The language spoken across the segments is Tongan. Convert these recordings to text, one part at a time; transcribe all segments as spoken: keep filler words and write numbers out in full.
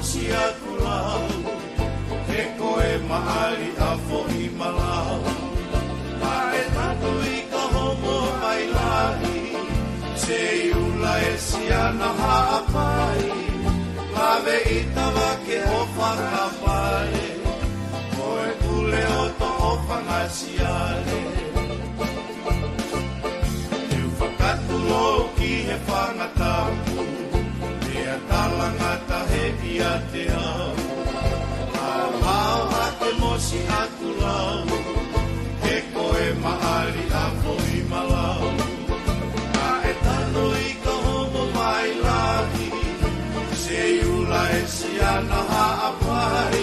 Siakulau, he ko e maʻali ʻa Foʻimalau. Naʻe tanu ʻi ka homo mai lahi, Seiula ʻe Siana Haʻapai. Lave ʻi Tavake ʻo Fakapale, ko e pule ʻo Toʻofangasiale. Te u fakatulou ki he fanga tapu, pea talangata he ʻiate au. Haohaoa ke mo Siakulau, he ko e maʻali ʻa Foʻimalau. Naʻe tanu ʻi ka homo mai lahi, Seiula ʻe Siana Haʻapai.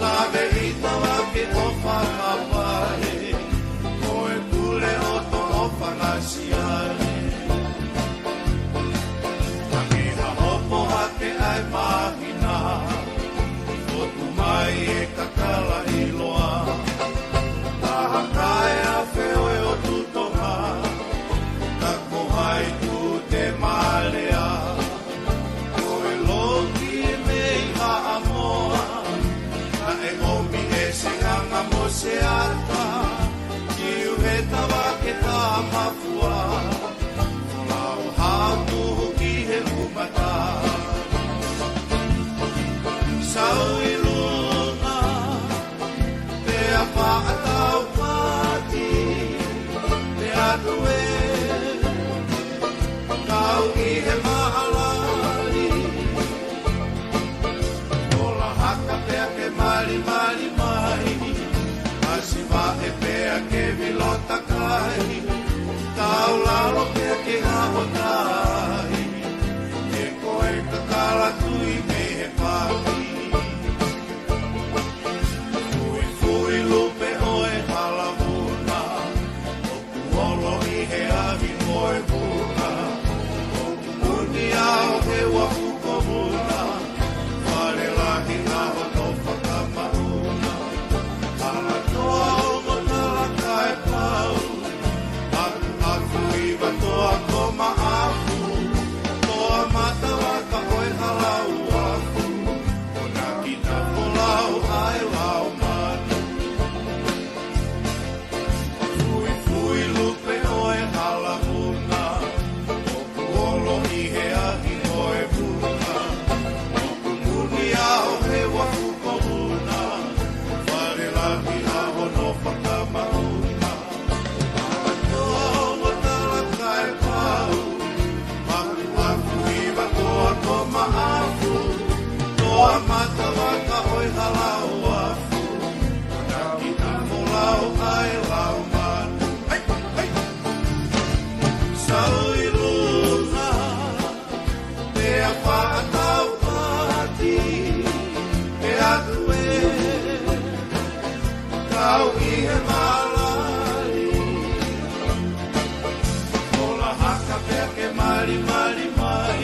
Lave ʻi Tavake ʻo Fakapale, ko e pule ʻo Toʻofangasiale. Hake ha hopo hake ʻa e māhina, fotu mai e kakala ʻiloa. Taha kae afe ʻo e ʻotu Tonga, ka ko hai ku te malea. Ko e loki e mei Haʻamoa, naʻe ʻomi ʻe Seanga mo Seata, kiu he Tavake Tamafua, lau hau tuhu ki he umata. Sau ʻi Luna, pea faʻa tau pati, pea tuʻe, kau ʻi he maʻalali. Ola haka pea ke malimali mai, ʻasi vaʻe pea ke vilo takai, kau lalo pea ke haʻo tai, he ko e kakala tui mei he paki. Fuifui lupe ʻo e hala vuna, ʻoku olo ʻi he ahi mo e vuna. ʻOku uni ʻa e uafu ko Vuna, fale lahi ʻa hono fakamauna. Alatoa, Ongo Talakaepau, Makuʻafu, Ivatoa, Komaʻafu, Toa Matavaka ʻo e hala uafu, Konakinafolau ʻa e Laumanu. Fuifui lupe ʻo e hala vuna, ʻoku olo ʻi he ahi mo e vuna. ʻOku uni ʻa e uafu ko Vuna, fale lahi ʻa hono fakamauna. Alatoa, Ongo Talakaepau, Makuʻafu, Ivatoa, Komaʻafu, Toa Matavaka ʻo e hala uafu, Konakinafolau ʻa e Laumanu. Hei, hei. Sau ʻi Luna, pea faʻa tau pati, pea tuʻe, kau ʻi he maʻalali. Ola haka pea ke malimali mai,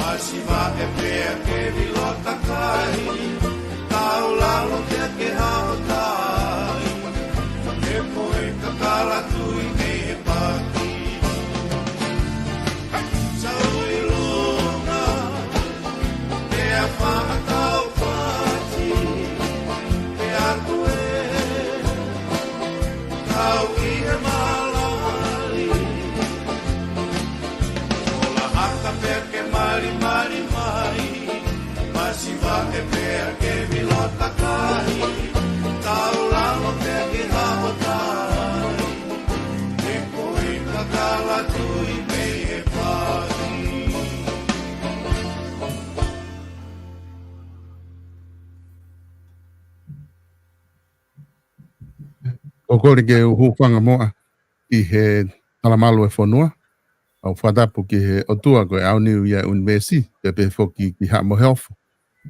ʻasi vaʻe pea ke vilo takai, kau lalo pea ke haʻo tai, he ko e kakala tui mei he paki. Sau ʻi Luna, pea faʻa tau pati, pea tuʻe, kau ʻi he maʻalali. Ola haka pea ke malimali mai, ʻasi vaʻe pea ke vilo takai, kau lalo pea ke haʻo tai, he ko e kakala tui mei he paki. ʻOku ou kole ke u hūfanga muʻa ʻi he talamalu e fonua, ʻo fakatapu ki he ʻOtua ko e ʻaoniu ʻi he ʻunivēsi, pea pehē foki ki Haʻa Moheofo,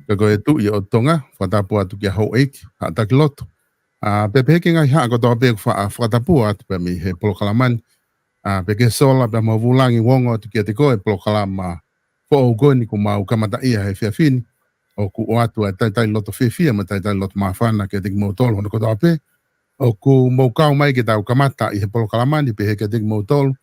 pea ko e Tuʻi ʻo Tonga, fakatapu atu kia Houʻeiki, Haʻa Takiloto. ʻA, pea pehē ki he ngaahi haʻa kotoa pē ʻoku fa-, fakatapu atu pē mei he polokalama ni. ʻA, pea ki he sola pea mo Vulangi, ʻoku ongo atu kiate koe e polokalama foʻou ko eni kuo mau kamataʻia he efiafi ni. ʻOku ʻoatu ʻa e talitali loto fiefia mo e talitali loto māfana kiate kimoutolu hono kotoa pē ʻoku mou kau mai ke tau kamata ʻi he polokalama ni, pehē kiate kimoutolu,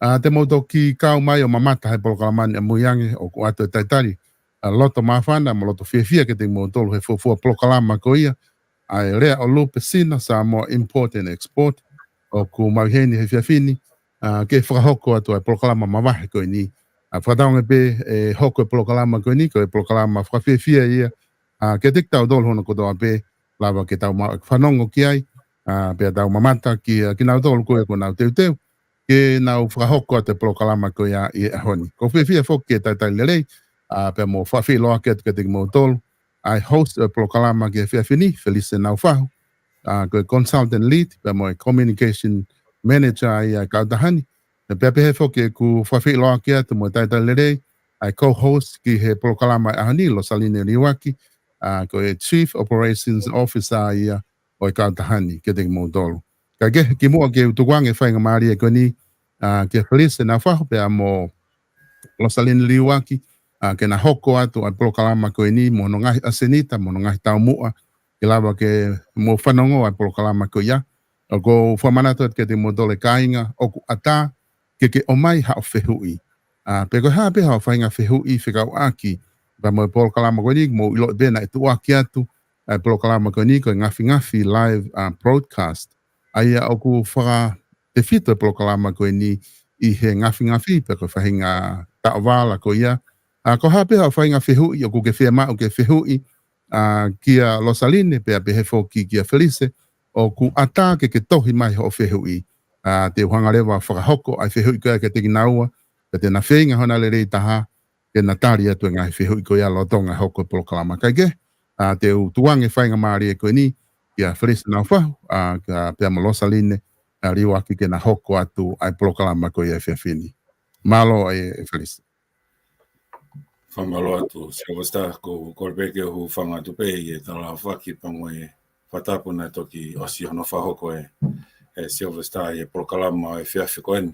ʻa, te mou toki kau mai ʻo mamata he polokalama ni ʻamui ange, ʻoku ʻoatu e talitali ʻa, loto māfana mo loto fiefia kiate kimoutolu he fuofua polokalama ko ia ʻa e Lea ʻo Lupe Sina Samoa Import and Export ʻoku mau ʻi heni he efiafi ni, ʻa, ke fakahoko atu ʻa e polokalama mavahe ko eni. ʻA, fakatauange pē ʻe hoko e polokalama ko eni ko e polokalama fakafiefia ia, ʻa, kiate kitautolu hono kotoa pē, lava ke tau ma-, fanongo ki ai, ʻa, pea tau mamata ki, ʻa, kinautolu ko ē ʻoku nau teuteu ke nau fakahoko atu e polokalama ko ia ʻi he ʻaho ni. ʻOku ou fiefia foki ke talitali lelei, ʻa, pea mo fakaafeʻi atu kiate kimoutolu ʻa e host ʻo e polokalama ki he efiafi ni, Felise Naufahu, ʻa, ko e consultant lead pea mo e communication manager ia ʻa e kautaha ni. Pea pehē foki ʻeku fakaafeʻi atu mo talitali lelei ʻa e co-host ki he polokalama ʻi he ʻaho ni, Losaline Liuaki, ʻa, ko e Chief Operations Officer ia ʻo e kautaha ni kiate kimoutolu. Kae kehe, kimuʻa ke u tukuange e faingamālie ko eni, ʻa, kia Felise Naufahu pea mo Losaline Liuaki, ʻa, ke na hoko atu ʻa e polokalama ko eni mo hono ngaahi ʻasenita, mo hono ngaahi taumuʻa, ke lava ke mou fanongo ʻa e polokalama ko ia. ʻOku ou fakamanatu atu kiate kimoutolu ʻe kāinga, ʻoku ʻatā ke ke ʻomai haʻo fehuʻi. ʻA, pe ko e hā pē haʻo faʻahinga fehuʻi fekauʻaki pea mo e polokalama ko eni, mou ʻiloʻi pē naʻe tuʻuaki atu ʻa e polokalama ko eni ko e Ngafingafi live, ʻa, broadcast. ʻA ia ʻoku fakatefito e polokalama ko eni ʻi he ngafingafi pe ko e faʻahinga taʻovala ko ia. ʻA, ko e hā pē haʻo faʻahinga fehuʻi ʻoku ke fiemaʻu ke fehuʻi, ʻa, kia Losaline pea pehē foki kia Felise, ʻoku ʻatā ke ke tohi mai hoʻo fehuʻi. ʻA, te u hanga leva fakahoko ʻa e fehuʻi ko ia kiate kinaua, pea te na feinga hona lelei taha ke na tali atu e ngaahi fehuʻi ko ia lolotonga e hoko e polokalama. Kae kehe, ʻa, te u tukuange e faingamālie ko eni kia Felise Naufahu, ʻa, ka, pea mo Losaline, ʻa, Liuaki ke na hoko atu ʻa e polokalama ko ia he efiafi ni. Mālō ʻe, ʻe Felise. Fakamālō atu, Silver Star, ko, ko e pē ke u hūfanga atu pē ʻi he tala fakatapu pea mo e fakatapu naʻe toki ʻosi hono fakahoko ʻe, ʻe Silver Star ʻi he polokalama ʻo e efiafi ko eni.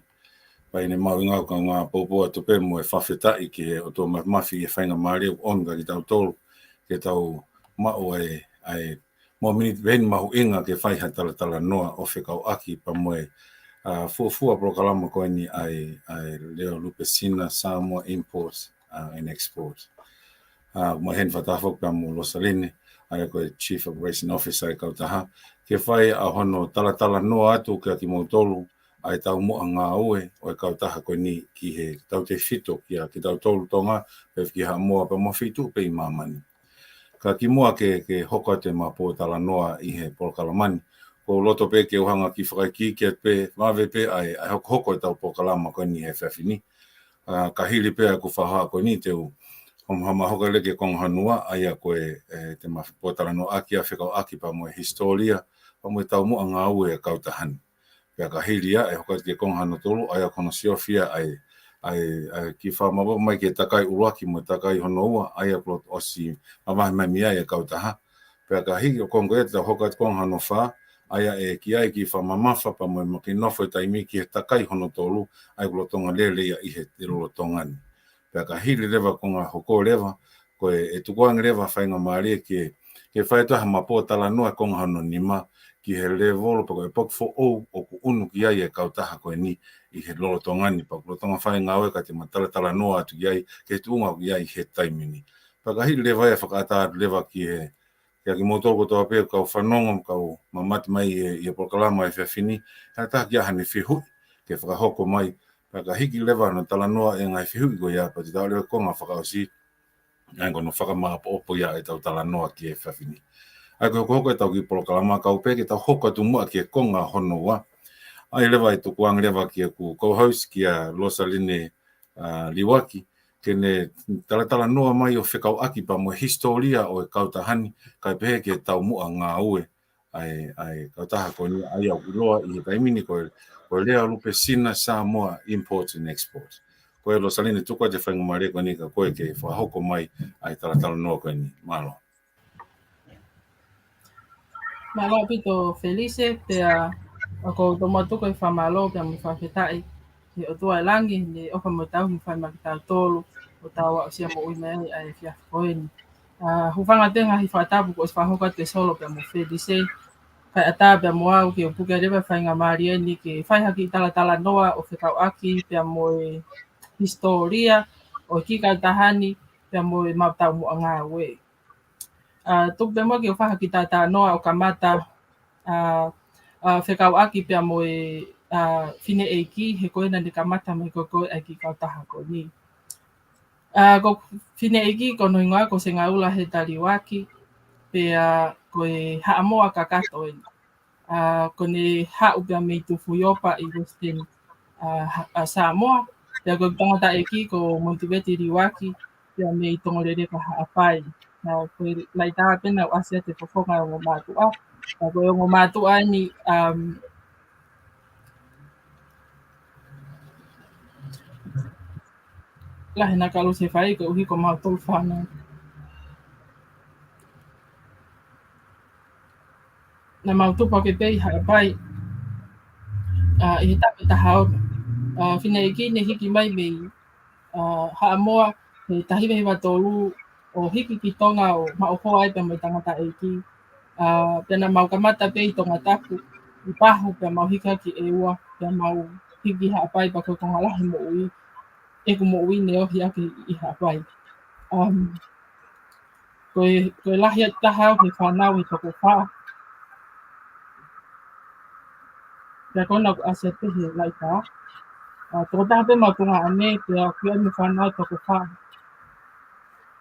Pea ʻi heʻene mahuʻinga ʻoku ou kaungā poupou atu pē mo e fakafetaʻi ki he ʻOtua Māfimafi ʻi he faingamālie ʻoku ʻomi kiate kitautolu ke tau maʻu ʻa e, ʻa e mōmeniti pehē ni mahuʻinga ke fai ha talatalanoa ʻo fekauʻaki pea mo e, ʻa, fuofua polokalama ko eni ʻa e, ʻa e Lea ʻo Lupe Sina Samoa Import, ʻa, and Export. ʻA, mo heni fakataha foki pea mo Losaline, ʻa ia ko e Chief Operation Officer ʻa e kautaha, ke fai ʻa hono talatalanoa atu kia kimoutolu ʻa e taumuʻa ngāue ʻo e kautaha ko eni ki he tautefito kia kitautolu Tonga, pea ki Haʻamoa pea mo e feituʻu pē ʻi māmani. Ka kimuʻa ke, ke hoko atu ʻema pōtalanoa ʻi he polokalama ni, ʻoku ou loto pē ke u hanga ʻo kiʻi fakaikiiki atu pē, vave pē ʻa e, ʻa e hokohoko ʻetau polokalama ko eni he efiafi ni. ʻA, ka hili pē ʻa ʻeku fakahā ko eni te u hama, hama hoko leva ki he konga hono ua, ʻa ia ko e, ʻe, te ma pōtalanoaʻaki ʻa e fekauʻaki pea mo e hisitōlia, pea mo e taumuʻa ngāue ʻa e kautaha ni. Pea ka hili ia ʻe hoko atu ki he konga hono tolu, ʻa ia ko hono siofi ʻa e, ʻa e, ʻa e kiʻi fakamaʻopoʻopo mai ki he takai ʻuluaki mo e takai hono ua, ʻa ia kuo ʻosi mavahe mai mei ai e kautaha. Pea ka hiki ʻo konga ko ia te tau hoko atu konga hono fā, ʻa ia ʻe ki ai e kiʻi fakamamafa pea mo e maʻu nofo e taimi ki he takai hono tolu, ʻa ia kuo lolotonga lele ia ʻi he, he lolotonga ni. Pea ka hili leva konga hoko leva, ko e, ʻe tukuange leva faingamālie ke, ke fai atu ʻema pōtalanoa konga hono nima ki he lēvolo pe ko e poki foʻou ʻoku ʻunu ki ai e kautaha ko eni ʻi he lolotonga ni, pea ʻoku lolotonga fai e ngāue ka te ma talatalanoa atu ki ai, ki he tuʻunga ʻoku ʻi ai he taimi ni. Pea ka hili leva ia ʻe fakaʻatā atu leva ki he, kia kimoutolu kotoa pē kau fanongo, kau mamata mai ʻi he, ʻi he polokalama he efiafi ni, ha taha ke ʻai haʻane fehuʻi ke fakahoko mai. Pea ka hiki leva hono talanoa e ngaahi fehuʻi ko ia, pea te tau lele ki he konga fakaʻosi, ʻa ia ko hono fakamaʻopoʻopo ia ʻetau talanoa ki he efiafi ni. ʻA ia ko e hokohoko ʻetau kiʻi polokalama, kau pē ke tau hoko atu muʻa ki he konga hono ua. ʻA ia leva ʻe tukuange leva ki heʻeku co-host kia Losaline, ʻa, Liuaki, ke ne talatalanoa mai ʻo fekauʻaki pea mo e hisitōlia ʻo e kautaha ni, kae pehē ki he taumuʻa ngāue ʻa e, ʻa e kautaha ko eni, ʻa ia ʻoku ʻiloa ʻi he taimi ni ko e, ko e Lea ʻo Lupe Sina Samoa Import and Export. Ko ia Losaline, tuku atu e faingamālie ko eni kia koe ke fakahoko mai ʻa e talatalanoa ko eni. Mālō. Mālō ʻaupito Felise, pea ʻoku ou tomuʻa tuku e fakamālō pea mo e fakafetaʻi ki he ʻOtua ʻi langi, ʻene ʻofa mo tauhi fai maʻa kitautolu, ʻo tau aʻusia moʻui mai ai ʻa e efiafi ko eni. ʻA, hūfanga atu e ngaahi fakatapu kuo ʻosi fakahoko atu ʻe Solo pea mo Felise. Kae ʻatā pea mo au ke u puke leva e faingamālie ni ke fai ha kiʻi talatalanoa ʻo fekauʻaki pea mo e hisitōlia ʻo e kiʻi kautaha ni, pea mo e mau taumuʻa ngāue. ʻA, tuku pē muʻa ke u fai ha kiʻi talanoa ʻo kamata, ʻa, ʻa, fekauʻaki pea mo e, ʻa, fineʻeiki, he ko ena ne kamata mai ko ē ʻa e kiʻi kautaha ko eni. ʻA, ko e fineʻeiki ko hono hingoa ko Sengaula Heta Liuaki, pea ko e Haʻamoa kakato eni. ʻA, ko ʻene haʻu pea mei Tufuiopa ʻi Western, ʻa, ha-, ʻa Samoa. Pea ko e tangataʻeiki ko Motiveti Liuaki, pea mei Tongoleleka Haʻapai. ʻA, ko e laʻitā pē naʻa ku ʻasi atu e fofonga ʻo e ongo mātuʻa. ʻA, ko e ongo mātuʻa eni, um, lahi ʻena kalusefai koeʻuhi ko mautolu fānau. Naʻa mau tupu hake pē ʻi Haʻapai, ʻa, ʻi he taʻu ʻe taha ono. ʻA, fineʻeiki ne hiki mai mei, ʻa, Haʻamoa, he taha hiva hiva tolu, ʻo hiki ki Tonga ʻo maʻu hoa ai pea mo e tangataʻeiki. ʻA, pea naʻa mau kamata pē ʻi Tongatapu, ʻi Pahu, pea mau hiki hake ki ʻEua, pea mau hiki ki Haʻapai, pea ko e konga lahi moʻui, ʻeku moʻui ne ohi ʻaki ʻi Haʻapai. Um, ko e, ko e lahi ʻa e taha ʻo e fānau ʻe toko fā. Pea ko ena ʻoku ʻasi atu he laʻitā. ʻA, toko taha pē mau tuongaʻane, pea ʻoku ʻi ai mo e fānau ʻe toko fā.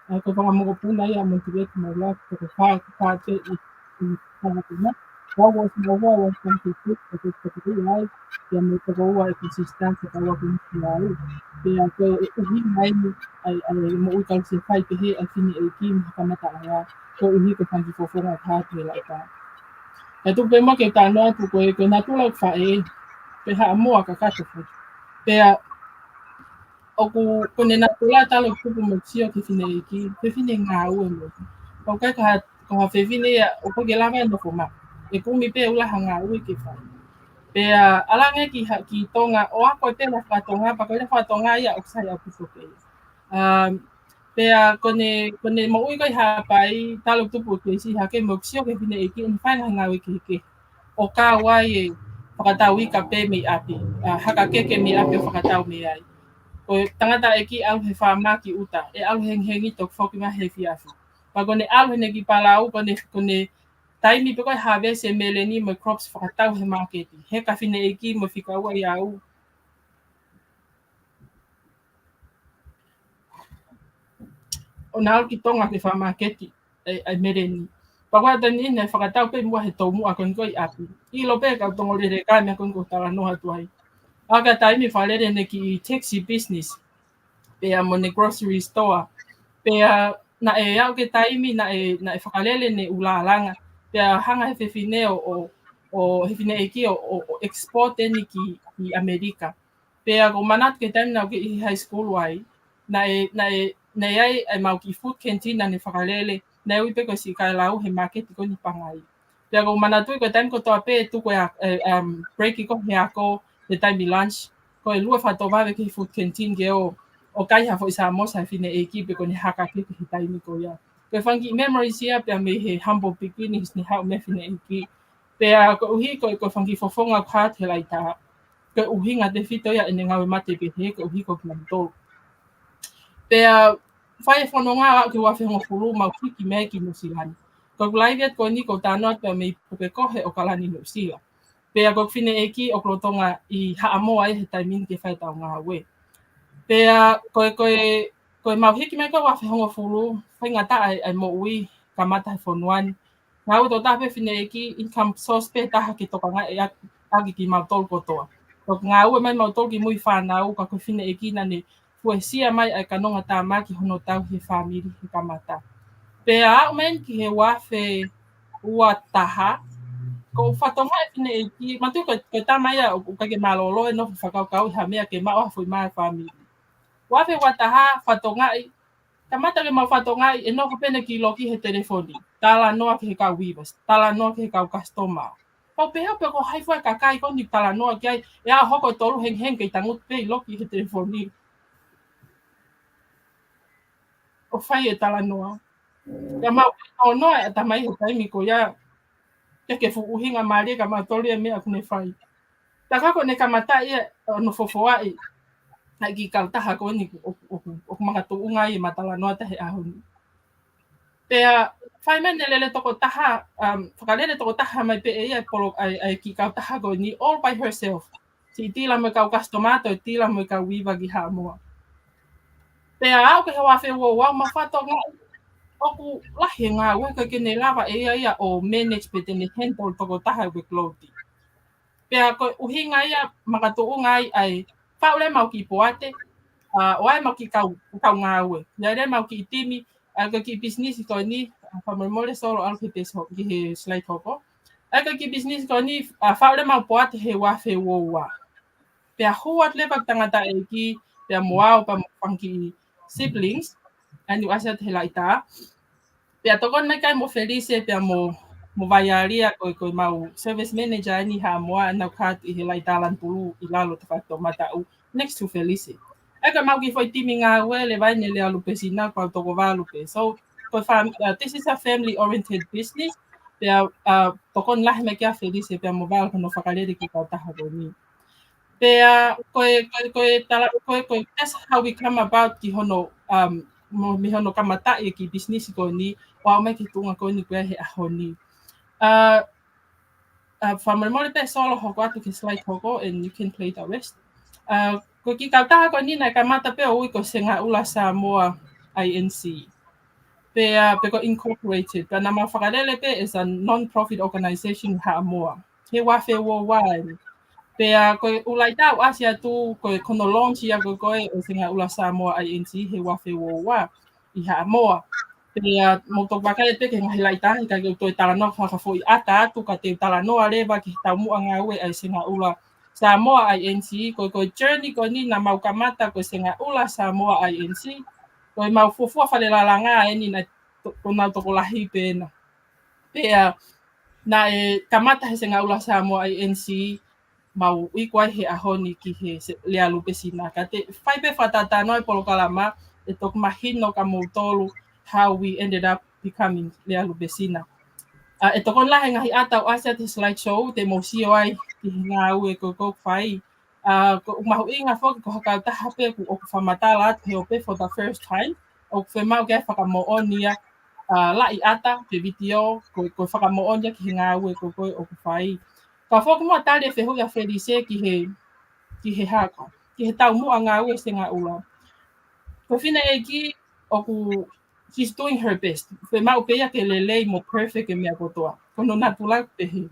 ʻA, ko e fanga mokopuna ia ʻa Motiveti mo Liuaki, toko fā, toko fā pē ʻi, ʻi Haʻapai. Kau ʻosi mau hoa, ʻosi mau tupu, ʻoku toko ua ai, pea mo e toko ua ʻeku sister, pea kau ʻoku nisi ai. Pea ko e ʻuhinga eni ʻa e, ʻa e moʻui kalusefai pehē ʻa e fineʻeiki mei he kamataʻanga, koeʻuhi ko e fanga kiʻi fofonga ʻoku hā atu he laʻitā. Ka tuku pē muʻa ke u talanoa atu ko e, ko e natula ʻo e faʻē, pe Haʻamoa kakato foki. Pea ʻoku, ko ʻene natula talu ʻeku tupu mo ʻeku sio ki he fineʻeiki, fefine ngāue mo. ʻOku ʻikai ko ha, ko ha fefine ia, ʻoku ʻikai ke lava ʻene nofo mai. ʻE kumi pē ʻe ʻalu ha ngāue ke fai. Pea ʻalu ange ki ha, ki Tonga, ʻo ako pē lea faka-Tonga, pea ko e lea faka-Tonga ia ʻoku sai ʻaupito pē ia. Um, pea ko ʻene, ko ʻene moʻui ko ē ʻi Haʻapai, talu ʻeku tupu ʻeku kei siʻi hake mo ʻeku sio ki he fineʻeiki, ʻene fai e ngaahi ngāue kehekehe. ʻO kau ai e fakatau ika pē mei ʻapi, ʻa, haka keke mei ʻapi ʻo fakatau mei ai. Ko e tangataʻeiki ʻalu he faama ki ʻuta, ʻe ʻalu hengihengi toki foki mai he efiafi. Pea ko ʻene ʻalu heʻene kiʻi palau, ko ʻene, ko ʻene taimi pē ko ē harvest e meleni mo e crops fakatau he māketi. Heka fineʻeiki mo e fika ua ʻi ʻau. ʻO na ʻalu ki Tonga ke fakamāketi e, e meleni. Pea ko e taimi ni naʻe fakatau pē muʻa he toumuʻa ko eni ko ē ʻi ʻapi. ʻIlo pē kau Tongoleleka e meʻa ko eni ʻoku ou talanoa atu ai. ʻAlu ki ha taimi fakalele ʻene kiʻi taxi business. Pea mo ʻene grocery store. Pea naʻe aʻu ki he taimi naʻe, naʻe fakalele ʻene ʻululanga. Pea hanga he fefine ʻo, ʻo, ʻo he fineʻeiki ʻo, ʻo, ʻo export eni ki, ki ʻAmelika. Pea ʻoku ou manatu ki he taimi naʻa ku ʻi high school ai, naʻe, naʻe, naʻe ʻi ai ʻemau kiʻi food canteen naʻa ne fakalele, naʻe ui pē ko e Siʻi Kaelau he māketi ko eni ʻi Pangai. Pea ʻoku ou manatuʻi ko e taimi kotoa pē tuku e, e, um, break ko ē he ako, he taimi lunch, ko e lue fakatovave ki he food canteen ke ō, ʻo kai ha foʻi samosa he fineʻeiki pe ko ʻene haka keke he taimi ko ia. Ko e fanga kiʻi memories ia pea mei he humble beginnings ne haʻu mei he fineʻeiki. Pea koeʻuhi ko e, ko e fanga kiʻi fofonga ʻoku hā atu he laʻitā. Ko e ʻuhinga tefito ia ʻene ngāue mate pehē koeʻuhi ko kinautolu. Pea fai e fononga ʻo aʻu ki he ua afe hongofulu mau hiki mai ki Nuʻusila ni. Ko ʻeku laivi atu ko eni ʻoku ou talanoa atu pē mei Pukekohe ʻAokalani Nuʻusila. Pea ko ʻeku fineʻeiki ʻoku lolotonga ʻi Haʻamoa ia he taimi ni ke fai ʻetau ngāue. Pea ko e, ko e, ko ʻemau hiki mai ko ē ua afe hongofulu, faingataʻa e, e moʻui, kamata he fonua ni. Ngāue toko taha pē fineʻeiki, income source pē taha ke tokangaʻi ʻaki kimautolu kotoa. Ko e ngāue mai mautolu ki mui fānau, ka ko e fineʻeiki naʻa ne fuesia mai ʻa e kanongatāmaki hono tauhi e fāmili he kamata. Pea aʻu mai eni ki he ua afe ua taha, ʻoku ou fatongia e fineʻeiki, manatuʻi ko e, ko e tama ia ʻoku ʻikai ke mālōlō e nofo fakakaukauʻi ha meʻa ke maʻu ha foʻi mā e fāmili. Ua afe ua taha, fatongia, kamata ke mau fatongia, ʻe nofo pē ʻene kiʻi loki he telefoni. Talanoa ki he kau weavers, talanoa ki he kau customer. Pau pē hau pē ko hai fua e kakai ko eni talanoa ki ai, ʻe aʻu hoko e tolu hengihengi kei tangutu pē ʻi loki he telefoni. ʻO fai e talanoa. Ka mau ʻonoa e tamai he taimi ko ia, ke ke fuʻu ʻuhinga mālie ka mau toli e meʻa ʻoku ne fai. Tā ko ē ʻoku ne kamata ia ʻo nofo foʻi. ʻa e kiʻi kautaha ko eni ʻoku, ʻoku, ʻoku makatuʻunga ai e mataʻi talanoa ʻa e ʻaho ni. Pea fai mai ʻene lele tokotaha, um, fakalele tokotaha mai pē ʻe ia e polo, ʻa e, ʻa e kiʻi kautaha ko eni all by herself. Siʻi tila mo e kau customer, toe tila mo e kau iva ki Haʻamoa. Pea aʻu ki he ua afe ua ua, ma fatonga ʻoku lahi e ngāue ʻikai ke ne lava ʻe ia ia ʻo manage pe te ne handle tokotaha e workload. Pea ko e ʻuhinga ia makatuʻunga ai ʻa e faʻu leva ʻemau kiʻi poate, ʻa, ʻo ʻai ʻemau kiʻi kau, kau ngāue. ʻI ai leva ʻemau kiʻi timi, ʻa, ko e kiʻi business ko eni, ʻa, fakamolemole Solo ʻalu ki he peesi ho-, ki he slide hoko. ʻA, ko e kiʻi business ko eni, ʻa, faʻu leva ʻemau poate he ua afe ua ua. Pea hū atu leva e tangataʻeiki, pea mo au, pea mo e fanga kiʻi siblings, ʻa eni ʻoku ʻasi atu he laʻitā. Pea tokoni mai ki ai mo Felise, pea mo, mo Vaialia, ko e, ko ʻemau service manager ʻeni Haʻamoa, ʻa ʻenau kātaki he laʻitā lanu pulū ʻi lalo ʻo e tafaʻaki toʻomataʻu, next to Felise. ʻA ia ko ʻemau kiʻi foʻi timi ngāue leva ʻeni Lea Lupesina, pau toko valu pē. So, ko e fam-, uh, this is a family oriented business. Pea, uh, tokoni lahi mai ki ai Felise, pea mo Val, ko hono fakalele e kiʻi kautaha ko eni. Pea, ko e, ko e, ko e tala, ko e, ko e, that's how we come about ki hono, um, mo, mei hono kamataʻi e kiʻi business ko eni, ʻo aʻu mai ki he tuʻunga ko eni ʻoku ʻi ai he ʻaho ni. Uh, uh, fakamolemole pē Solo, hoko atu ki he slide hoko, and you can play the rest. Uh, ko e kiʻi kautaha ko eni naʻe kamata pē ʻo ui ko e Sengaʻula Samoa I N C. Pea, pe ko e incorporated, pea naʻa mau fakalele pē as a non-profit organization Haʻamoa. He ua afe ua ua eni. Pea ko e ʻū laʻitā ʻoku ʻasi atu, ko e, ko hono launch ia ko ē ʻo e Sengaʻula Samoa I N C he ua afe ua ua ʻi Haʻamoa. Pea mou toki vakai pē ki he ngaahi laʻitā, he ʻikai ke u toe talanoa fakafoʻiʻata atu, ka te u talanoa leva ki he taumuʻa ngāue ʻa e Sengaʻula Samoa I N C, ko e, ko e journey ko eni naʻa mau kamata ko e Sengaʻula Samoa I N C, ko ʻemau fuofua fale lālanga ʻeni naʻe to-, ko ʻenau tokolahi pē ena. Pea, naʻe kamata he Sengaʻula Samoa I N C, mau iku ai he ʻaho ni ki he se-, Lea Lupesina. Ka te fai pē fakatātā noa e polokalama, ʻe toki mahino kia moutolu how we ended up becoming Lea Lupesina. ʻA, ʻe tokoni lahi e ngaahi ʻata ʻoku ʻasi atu he slide show, te mou sio ai ki he ngāue ko ē ʻoku fai. ʻA, ko e mahuʻinga foki ko ha kautaha pē ʻoku, ʻoku fakamatala atu he ope for the first time, ʻoku fiemaʻu ke fakamoʻoni ʻa, ʻa, laʻi ʻata pe vitiō, ko, ko e fakamoʻoni ia ki he ngāue ko ē ʻoku fai. Ka foki mo e tali e fehuʻi ʻa Felise ki he, ki he haka, ki he taumuʻa ngāue Sengaʻula. Ko e fineʻeiki ʻoku, she's doing her best. Fiemaʻu pē ia ke lelei mo perfect e meʻa kotoa. Ko hono natula ʻoku pehē.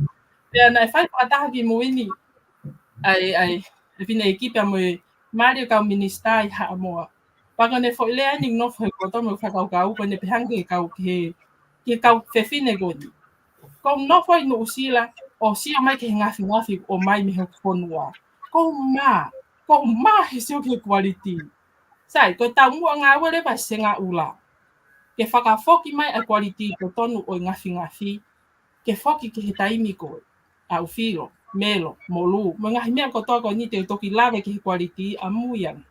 Pea naʻe fai fakataha kimui ni ʻa e, ʻa e, ʻa e fineʻeiki pea mo e mali ʻo e kau minisitā ʻi Haʻamoa. Pea ko ʻene foʻi lea ʻeni ʻoku nofo he poto mo e fakakaukau, ko ʻene pehē ange ki he kau, ki he, ki he kau fefine ko eni. Ko e nofo ʻi Nuʻusila, ʻo sio mai ki he ngafingafi ʻoku ʻomai mei hoku fonua. Ko e mā, ko e mā he sio ki he quality. Sai, ko e taumuʻa ngāue leva ʻa e Sengaʻula. Ke fakafoki mai ʻa e quality totonu ʻo e ngafingafi, ke foki ki he taimi ko ē ʻa ʻUfilo, Melo, Molū, mo e ngaahi meʻa kotoa ko eni te u toki lave ki he quality ʻamui ange.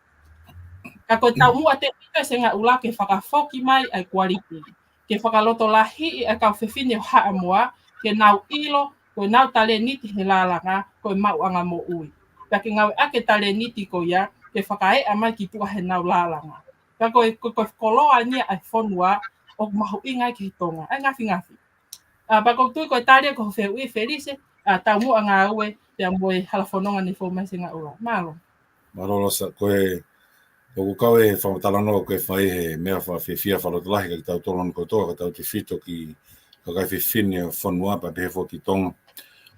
Ka ko e taumuʻa tēpito ʻa e Sengaʻula ke fakafoki mai ʻa e quality. Ke fakalotolahiʻi ʻa e kau fefine ʻo Haʻamoa, ke nau ʻilo, ko ʻenau talēniti he lālanga, ko e maʻuʻanga moʻui. Pea ke ngāueʻaki e talēniti ko ia, ke fakaeʻa mai ki tuʻa heʻenau lālanga. Pea ko e, ko e, ko e koloa ʻeni ia ʻa e fonua, ʻoku mahuʻinga ai ki he Tonga. ʻA e ngafingafi. ʻA, pea ʻoku ou tui ko e tali ia ki hoʻo fehuʻi Felise, ʻa, taumuʻa ngāue, pea mo e hala fononga naʻe fou mai Sengaʻula. Mālō. Mālō Losa, ko e, ʻoku kau e fakatalanoa ko ē ʻoku fai he meʻa fakafiefia fakalotolahi kiate kitautolu hono kotoa, ka tautefito ki he kakai fefine ʻo e fonua pea pehē foki ki Tonga.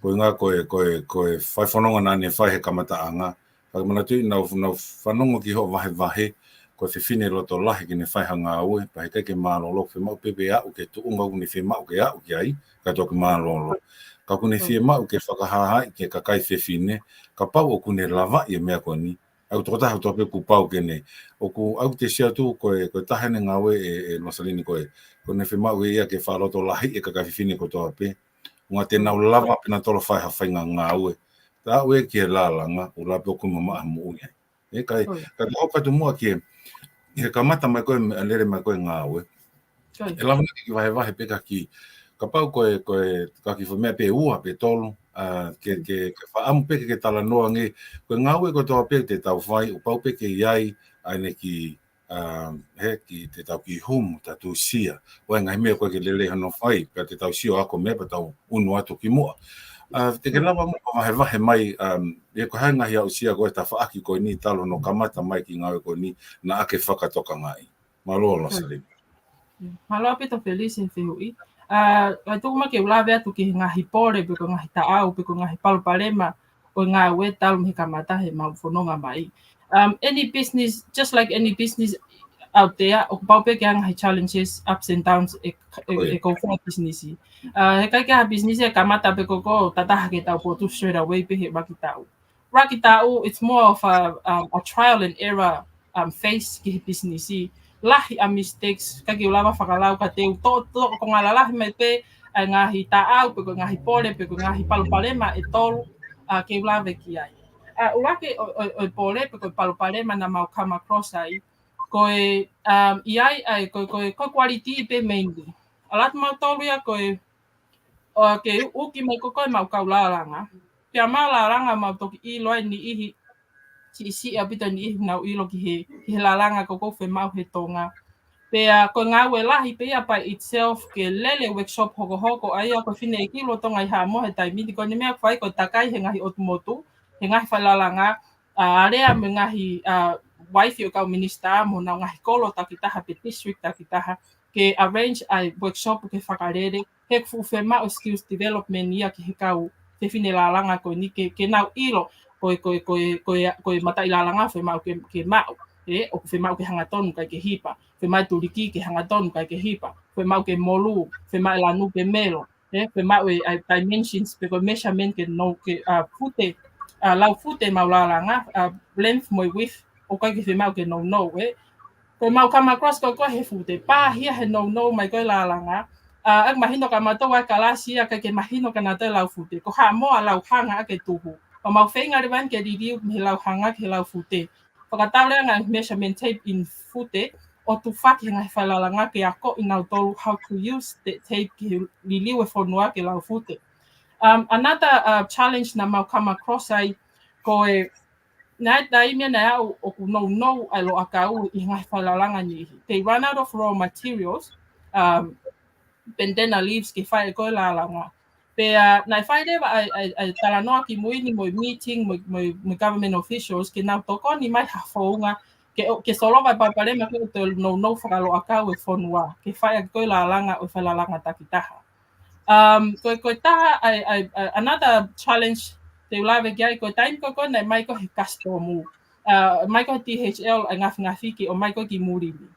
Ko e ʻuhinga ko e, ko e, ko e fai fononga naʻa ne fai he kamataʻanga, ka ke manatuʻi naʻa ku, naʻa ku fanongo ki hoʻo vahevahe, ko e fefine loto lahi ke ne fai ha ngāue, pea heʻikai ke mālōlō, fiemaʻu pē ke aʻu ki he tuʻunga ʻoku ne fiemaʻu ke aʻu ki ai, kae toki mālōlō. Ka ʻoku ne fiemaʻu ke fakahāhā ki he kakai fefine, kapau ʻoku ne lavaʻi e meʻa ko eni. ʻA ia ko e tokotaha kotoa pē kuo pau ke ne. ʻOku, ʻa ia ʻoku te sio atu ko e, ko e taha ʻene ngāue ē, ē Losaline ko ē. ʻOku ne fiemaʻu ʻe ia ke fakalotolahiʻi e kakai fefine kotoa pē. ʻUhinga te nau lava pē ʻenautolu ʻo fai ha faʻahinga ngāue. Taʻu ē ki he lālanga, ʻoku lava pē ʻo kumi mamaʻo ha moʻui ai. ʻE kai, ka te hoko atu muʻa ki he, he kamata mai ko ē, lele mai ko ē ngāue. ʻE lava naʻa ke kiʻi vahevahe pē ka kiʻi, kapau ko e, ko e, ka kiʻi foʻi meʻa pē ua pe tolu, ʻA, ke, ke, ke fakaʻamu pē ke, ke talanoa ange, ko e ngāue kotoa pē te tau fai, ʻoku pau pē ke ʻi ai ʻa ʻene kiʻi, ʻa, he kiʻi te tau kiʻi humu, ta tusia, ʻo e ngaahi meʻa ko ē ke lelei hono fai, pea te tau sio ako meʻa pea tau unu atu ki muʻa. ʻA, te ke lava mo vahevahe mai, um, ʻe ko e hā e ngaahi aʻusia ko e tafaʻaki ko eni talu hono kamata mai kiʻi ngāue ko eni naʻa ke fakatokangaʻi. Mālō, Losalima. Mālō ʻaupito Felisi he fehuʻi. ʻA, ʻa tuku mai ke u lave atu ki he ngaahi pole, pe ko e ngaahi taʻau, pe ko e ngaahi palopalema ʻo e ngāue talu mei he kamata heʻemau fononga mai. Um, any business, just like any business out there, ʻoku pau pē ke ʻi ai e ngaahi challenges, ups and downs, ʻe, ʻe, ʻe kau fua business. ʻA, he ʻikai ke ʻi ai ha business ʻe kamata pē ko ē ʻo tātaha ke tau potu straight away pē he ʻuluaki taʻu. ʻUluaki taʻu, it's more of a, um, a trial and error, um, phase ki he business. Lahi ʻa e mistakes, ʻikai ke u lava fakalau ka te u toʻo, toʻo konga lalahi mai pē ʻa e ngaahi taʻau, pe ko e ngaahi pole, pe ko e ngaahi palopalema ʻe tolu, ʻa, ke u lave ki ai. ʻA, ʻuluaki ʻo, ʻo, ʻo e pole, pe ko e palopalema naʻa mau come across ai, ko e, um, ʻi ai, ʻa e, ko e, ko e, ko e quality pē mainly. ʻAlu atu mautolu ia ko e, ʻo ke uki mai ko ē ʻemau kau lālanga. Pea mau lālanga mau toki ʻilo ai e niʻihi, siʻisiʻi ʻaupito e niʻihi naʻa nau ʻilo ki he, ki he lālanga ko ē ʻoku fiemaʻu he Tonga. Pea ko e ngāue lahi pē ia by itself ke lele workshop hokohoko ʻa ia ko e fineʻeiki lolotonga ʻi Haʻamoa he taimi ni ko eni meʻa fai ko e takai he ngaahi ʻotu motu, he ngaahi fai lālanga, ʻa, alea mo e ngaahi, ʻa, uaifi ʻo e kau minisitā mo honau ngaahi kolo takitaha pe district takitaha, ke arrange ʻa e workshop ke fakalele, he ʻoku fuʻu fiemaʻu e skills development ia ki he kau fefine lālanga ko eni ke, ke nau ʻilo, ko e, ko e, ko e, ko e, ko e mataʻi lālanga fiemaʻu ke, ke maʻu, ʻe, ʻoku fiemaʻu ke hangatonu kae ke hipa, fiemaʻu e tuliki ke hangatonu kae ke hipa, fiemaʻu ke molū, fiemaʻu e lanu ke melo, ʻe, fiemaʻu e, ʻa e dimensions, pe ko e measurement ke nou, ke, ʻa, fute, ʻa, lau fute ʻemau lālanga, ʻa, length mo e width, ʻoku ʻikai ke fiemaʻu ke nounou, ʻe. Ko ʻemau come across ko ē ko ē he fute, pāhia he nounou mai ko ē lālanga, ʻa, ʻoku mahino kia mautolu ʻa e kalasi ia ʻikai ke mahino kia nautolu e lau fute, ko Haʻamoa lau hanga ʻa ke tuhu. Pea mau feinga leva eni ke liliu mei he lau hanga ki he lau fute. Fakatau leva e ngaahi measurement tape ʻi he fute, ʻo tufaki he ngaahi fai lālanga ke akoʻi nautolu how to use the tape ke liliu e fonua ke lau fute. Um, another, uh, challenge naʻa mau come across ai, ko e, naʻe taimi ia naʻe aʻu ʻoku nounou ʻa e loʻakau ʻi he ngaahi fai lālanga niʻihi. They run out of raw materials, um, banana leaves ke fai ko ē lālanga. Pea naʻe fai leva ʻa e, ʻa e, ʻa e talanoa kimui ni mo e meeting mo e, mo e, mo e government officials ke nau tokoni mai ha founga ke, ke solova e palopalema ko ē ʻoku toe nounou fakaloʻakau e fonua, ke fai ʻaki ko ē lālanga ʻo e fai lālanga takitaha. Um, ko e, ko e taha, ʻa e, ʻa e, ʻa e, another challenge te u lave ki ai, ko e taimi ko ē ko ē naʻe mai ko ē he kasitomu. ʻA, mai ko ē he D H L ʻa e ngafingafi ke ʻomai ko ē ki muli ni.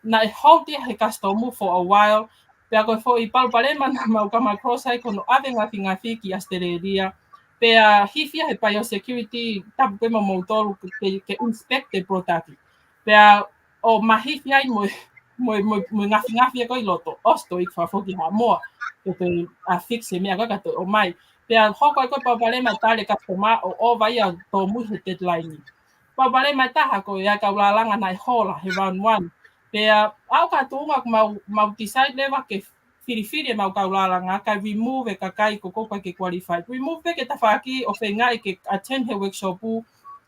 Naʻe hold ia he kasitomu for a while, pea ko e foʻi palopalema naʻa mau come across ai ko hono ʻave ngafingafi ki Australia. Pea hifo ia he biosecurity, tapu pē mo moutolu ke, ke inspect e product. Pea ʻo mahifo ai mo, mo, mo, mo ngafingafi ia ko ē ʻi loto, ʻosi toe ʻi fafo ki Haʻamoa, ke toe, ʻa, fix e meʻa ko ē kae toe ʻomai. Pea hoko ai ko ē palopalema e tali e customer ʻo ʻova ia ʻo tōmui he deadline. Palopalema ʻe taha ko e ʻa e kau lālanga naʻe hola he round one. Pea aʻu ki he tuʻunga ʻoku mau, mau decide leva ke filifili ʻemau kau lālanga, kae remove e kakai ko ē ʻoku ʻikai ke qualified. Remove pē ki he tafaʻaki ʻo feingaʻi ke attend he workshop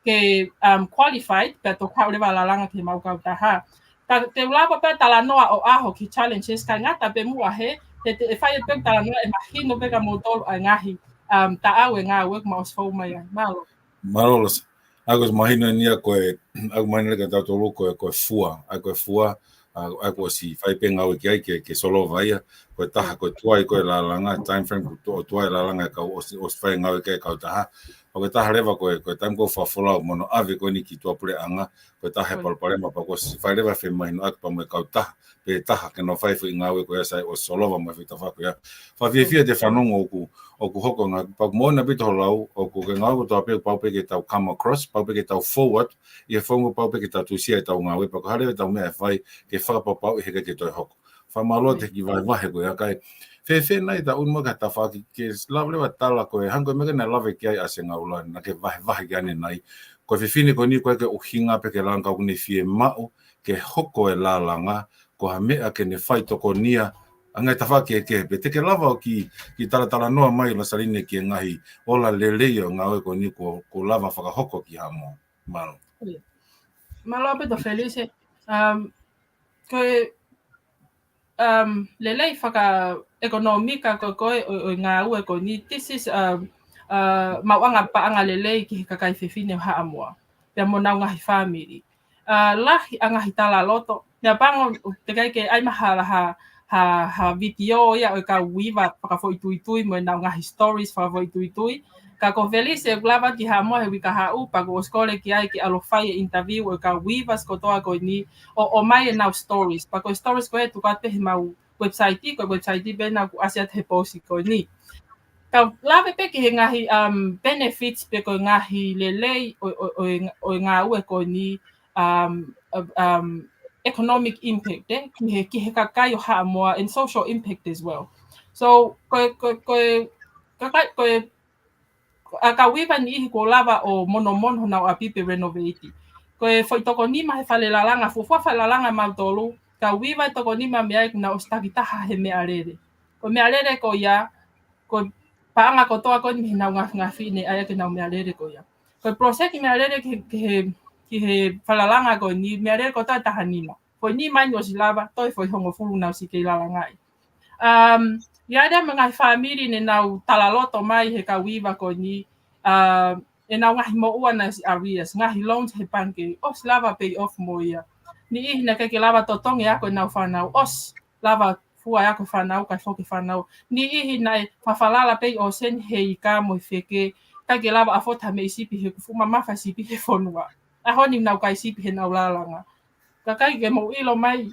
ke, um, qualified, pea toki haʻu leva lālanga ki heʻemau kautaha. Ka te u lava pē talanoa ʻo ʻaho ki he challenges kae ngata pē muʻa he, te, te, ʻe fai pē talanoa ʻe mahino pē kia moutolu ʻa e ngaahi, um, taʻau e ngāue ʻoku mau ʻosi fou mai ai. Mālō. Mālō, Losa. ʻA ia ko e mahino eni ia ko e, ʻa ia ko e mahino eni kia tautolu ko e, ko e fua, ʻa ia ko e fua, ʻa ia, ʻa ia kuo ʻosi fai pē ngāue ki ai ke, ke solova ia, ko e taha ko e tuai ko ē lālanga, time frame ko e tu-, ʻo tuai lālanga e kau ʻosi, ʻosi fai ngāue ki ai e kautaha. Pea ko e taha leva ko e, ko e taimi ko ē fakafolau mo hono ʻave ko eni ki tuʻapuleʻanga, ko e taha e palopalema pea kuo ʻosi fai leva femahinoʻaki pea mo e kautaha, pe taha ke nau fai foʻi ngāue ko ia sai ʻosi solova mai foʻi tafaʻaki ko ia. Fakafiefia ʻete fanongo ʻoku, ʻoku hoko e ngāue, pea ʻoku moʻoni ʻaupito hoʻo lau, ʻoku ko e ngāue kotoa pē, pau pē ke tau come across, pau pē ke tau forward, ʻi he founga pau pē ke tau tusia ʻetau ngāue, pea ko e hā leva ʻetau meʻa ʻe fai, ke fakapapauʻi he ʻikai ke toe hoko. Fakamālō ʻaupito he kiʻi vahevahe ko ia kae. Fēfē nai ta unu mo ka tafaʻaki ke lava leva tala ko e hangē ko e meʻa ko ē naʻe lave ki ai ʻa Sengaula, naʻa ke vahevahe ki ai ʻanenai. Ko e fefine ko eni ko ē ke ʻuhinga pē ke langa kau ne fiemaʻu, ke hoko e lālanga, ko ha meʻa ke ne fai tokonia, ʻa e ngaahi tafaʻaki kehekehe, pe te ke lava ʻo kiʻi, kiʻi talatalanoa mai Losaline ki he ngaahi ola lelei ʻo e ngāue ko eni kuo, kuo lava fakahoko ki Haʻamoa. Mālō. Mālō ʻaupito Felise. Um, ko e, um, lelei fakaʻekonōmika ko, ko e, ʻo, ʻo e ngāue ko eni, this is, um, uh, maʻuʻanga paʻanga lelei ki he kakai fefine ʻo Haʻamoa. Pea mo honau ngaahi fāmili. Uh, lahi ʻa e ngaahi talaloto. Naʻa pango, teʻeki ai ke ʻai mai ha, ha, ha, ha vitiō ia ʻo e kau Weaver fakafoʻituitui mo ʻenau ngaahi stories fakafoʻituitui. Ka ko Felise ʻoku lava ki Haʻamoa he uike kahaʻu, pea kuo ʻosi kole ki ai ke ʻalu ʻo fai e interview ʻo e kau Weavers kotoa ko eni, ʻo, ʻomai ʻenau stories. Pea ko e stories ko ē ʻe tuku atu pē he mau website, ko e website pē naʻa ku ʻasi atu he post ko eni. Kau lave pē ki he ngaahi, um, benefits pe ko e ngaahi lelei ʻo, ʻo, ʻo, ʻo e ngāue ko eni, um, um, economic impact, eh? Ki he, ki he kakai ʻo Haʻamoa, and social impact as well. So, ko e, ko e, ko e, kakai, ko e, ʻa e kau Weaver niʻihi kuo lava ʻo monomono honau ʻapi pe renovate. Ko e foʻi toko nima he fale lalanga, fuofua fale lalanga mautolu, kau Weaver ʻe toko nima mei ai kuo nau ʻosi takitaha he meʻalele. Ko e meʻalele ko ia, ko e paʻanga kotoa ko eni mei heʻenau ngafingafi ne ʻai ʻaki ʻenau meʻalele ko ia. Ko e project meʻalele ki, ki he, ki he fale lalanga ko eni, meʻalele kotoa ʻe taha nima. Foʻi nima eni ʻosi lava, toe foʻi hongofulu naʻa nau siʻi kei lalangaʻi. Um, ʻi ai leva mo e ngaahi fāmili ne nau talaloto mai he kau Weaver ko eni, um, ʻenau ngaahi moʻua naʻe ʻosi arrears, ngaahi loans he pangikē, ʻosi lava pay off mo ia. Niʻihi naʻe ʻikai ke lava totongi ako ʻenau fānau, ʻosi lava fua ako e fānau, kae foki e fānau. Niʻihi naʻe fafalala pē ʻi ʻōseni he ika mo e feke, ʻikai ke lava afford ha meʻi sipi he kuo fuʻu mamafa sipi he fonua. ʻAho ni nau kai sipi heʻenau lalanga. Ka ʻikai ke mou ʻilo mai,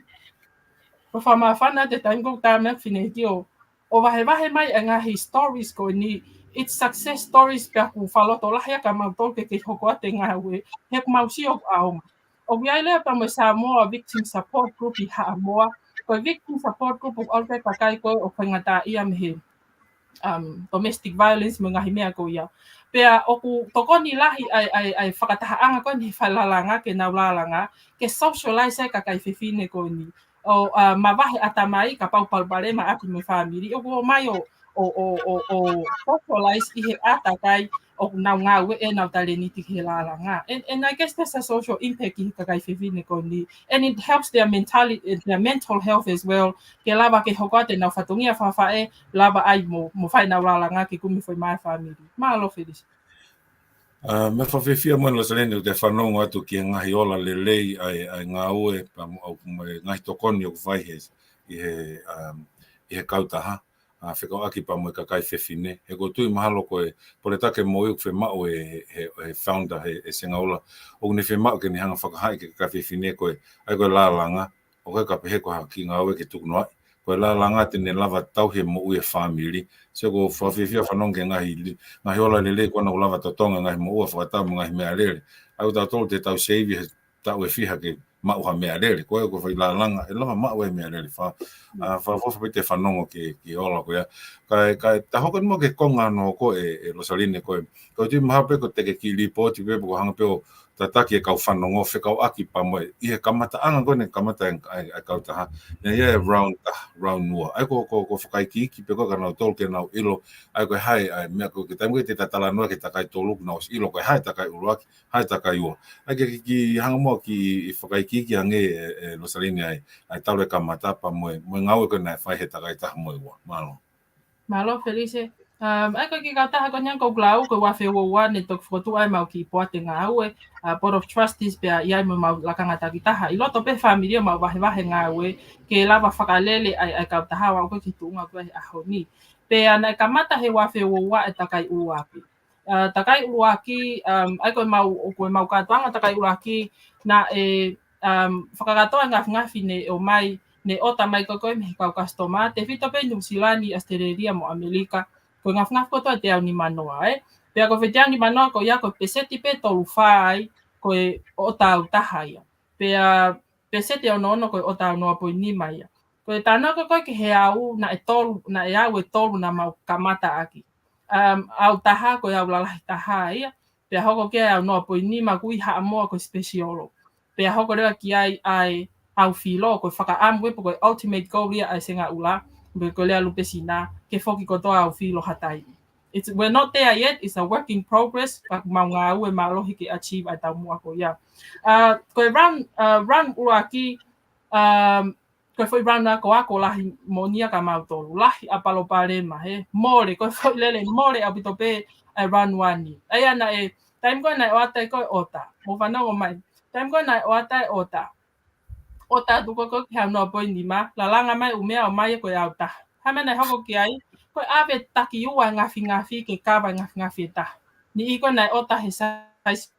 ko e fakamāfana ʻa e taimi ko ē ʻoku tala mai ʻa e fineʻeiki ʻo, ʻo vahevahe mai ʻa e ngaahi stories ko eni, it's success stories pea ʻoku fakalotolahi ʻa kimautolu ke kei hoko atu e ngāue, he ʻoku mau sio ʻoku ʻaonga. ʻOku ʻi ai leva pea mo e Samoa Victim Support Group ʻi Haʻamoa, ko e Victim Support Group ʻoku ʻalu ki he kakai ko ē ʻoku faingataʻaʻia mei he, um, domestic violence mo e ngaahi meʻa ko ia. Pea ʻoku tokoni lahi ʻa e, ʻa e, ʻa e fakatahaʻanga ko eni he fale lalanga ke nau lalanga, ke socialize ai e kakai fefine ko eni. ʻO, uh, mavahe ʻatamai kapau palopalema ʻaki mo e fāmili. ʻOku ō mai ʻo, ʻo, ʻo, ʻo, ʻo socialize ʻi he ʻātakai ʻoku nau ngāueʻi ʻenau talēniti ki he lalanga. And, and I guess that's a social impact ki he kakai fefine ko eni. And it helps their mentali-, their mental health as well. Ke lava ke hoko atu ʻenau fatongia fakafaʻē, lava ai mo, mo fai ʻenau lalanga ke kumi foʻi mai e fāmili. Mālō Felise. Uh, meʻa fakafiefia mo e Losaline ʻoku te fanongo atu ki he ngaahi ola lelei ʻa e, ʻa e ngāue, pea mo, ʻa, mo e ngaahi tokoni ʻoku fai he, ʻi he, um, ʻi he kautaha, uh, fekauʻaki pea mo e kakai fefine. He ʻoku ou tui mahalo ko e, pole take moʻui ʻoku fiemaʻu ʻe he, he founder, he, he Sengaula. ʻOku ne fiemaʻu ke ne hanga fakahaaʻi ki he kakai fefine ko e, ʻa ia ko e lalanga, ʻoku ʻikai ke pehē ko ha kiʻi ngāue ke tukunoaʻi. Ko e lalanga te ne lava tauhi e moʻui e fāmili. So ʻoku ou fakafiefia fanongo ki he ngaahi li-, ngaahi ola lelei ko ena ʻoku lava totongi e ngaahi moʻua fakatau mo e ngaahi meʻalele. ʻA ia ʻoku tautolu te tau seivi he taʻu ʻe fiha ke maʻu ha meʻalele. Ko e, ko e foʻi lalanga, ʻe lava maʻu e meʻalele. Fa-, a, fakafiefia pē ʻete fanongo ki he, ki he ola ko ia. Kae, kae, ta hoko eni muʻa ki he konga hono hoko ē, ʻe Losaline ko e. Ko e tui mahalo pē ko e te ke kiʻi lipooti pē, pe ko e hanga pē ʻo tataki e kau fanongo fekauʻaki pea mo e, ʻi he kamataʻanga ko eni kamata e, e, e kautaha. Naʻe ʻi ai e round, ah, round ua. ʻA ia ko, ko, ko e fakaikiiki pē ko ē kia nautolu ke nau ʻilo, ʻa ia ko e hā e, ʻa e meʻa ko e, ki he taimi ko ē te ta talanoa ki he takai tolu, kuo nau ʻosi ʻilo ko e hā e takai ʻuluaki, hā e takai ua. ʻA ia ke, ke, ke hanga muʻa kiʻi fakaikiiki ange ē, ʻe Losaline ʻa e, ʻa e talu e kamata pea mo e, mo e ngāue ko ē naʻe fai he takai taha mo e ua. Mālō. Mālō Felise. Um, ʻa ia ko e kiʻi kautaha ko eni ʻoku ou lau, ko e uafe ua ua ne toki fokotuʻu ai ʻemau kiʻi poate ngāue, uh, Board of Trustees pea ʻi ai mo ʻemau lakanga takitaha. ʻI loto pē he fāmili ʻoku mau vahevahe ngāue, ke lava fakalele ʻa e, ʻa e kautaha ʻo aʻu ko ē ki he tuʻunga ko ē he ʻaho ni. Pea naʻe kamata he uafe ua ua e takai ʻuluaki. Uh, takai ʻuluaki, um, ʻa ia ko ʻemau, ko ʻemau kātoanga takai ʻuluaki, naʻe, um, fakakātoa e ngafingafi ne ʻomai, ne ʻota mai ko ē mei he kau customer, tefito pē Nuʻusila ni, ʻAositelēlia mo ʻAmelika, ko e ngafingafi kotoa ʻe teau nimanoa, ē. Pea ko e foʻi teau nimanoa ko ia ko e peseti pē ʻe tolu fā ai, ko e ʻo tau taha ia. Pea peseti ʻe ono ono ko e ʻo tau noa poini nima ia. Ko e talanoa ko ē ki he au, naʻe tolu, naʻe au ʻe tolu naʻa mau kamata ʻaki. Um, au taha, ko e au lalahi taha ia. Pea hoko ki ai au noa poini nima ʻoku ʻi Haʻamoa ko e special. Pea hoko leva ki ai ʻa e au filo, ko e fakaʻamu ē pe ko e ultimate goal ia ʻa e Sengaula. pe ko e lea Lupesina, ke foki kotoa ʻAufilo ha taimi. It's, we're not there yet, it's a work in progress, ka ʻoku mau ngāue mālohi ke achieve ʻa e taumuʻa ko ia. Uh, ko e round, uh, round ʻuluaki, um, ko e foʻi round akoako lahi moʻoni ia kia mautolu, lahi ʻa e palopalema, he mole, ko e foʻi lele mole ʻaupito pē ʻa e round one ni. ʻA ia naʻe, taimi ko ē naʻe ʻoatu ai ko ē ʻota, mou fanongo mai, taimi ko ē naʻe ʻoatu ai ʻota, ʻota atu ko ē ki he ʻaonga poini nima, lalanga mai ʻū meʻa ʻo ʻomai ko e ʻautaha. Hā e meʻa naʻe hoko ki ai, ko e ʻave takiua e ngafingafi ke kava e ngafingafi ʻe taha. Niʻihi ko ē naʻe ʻota he size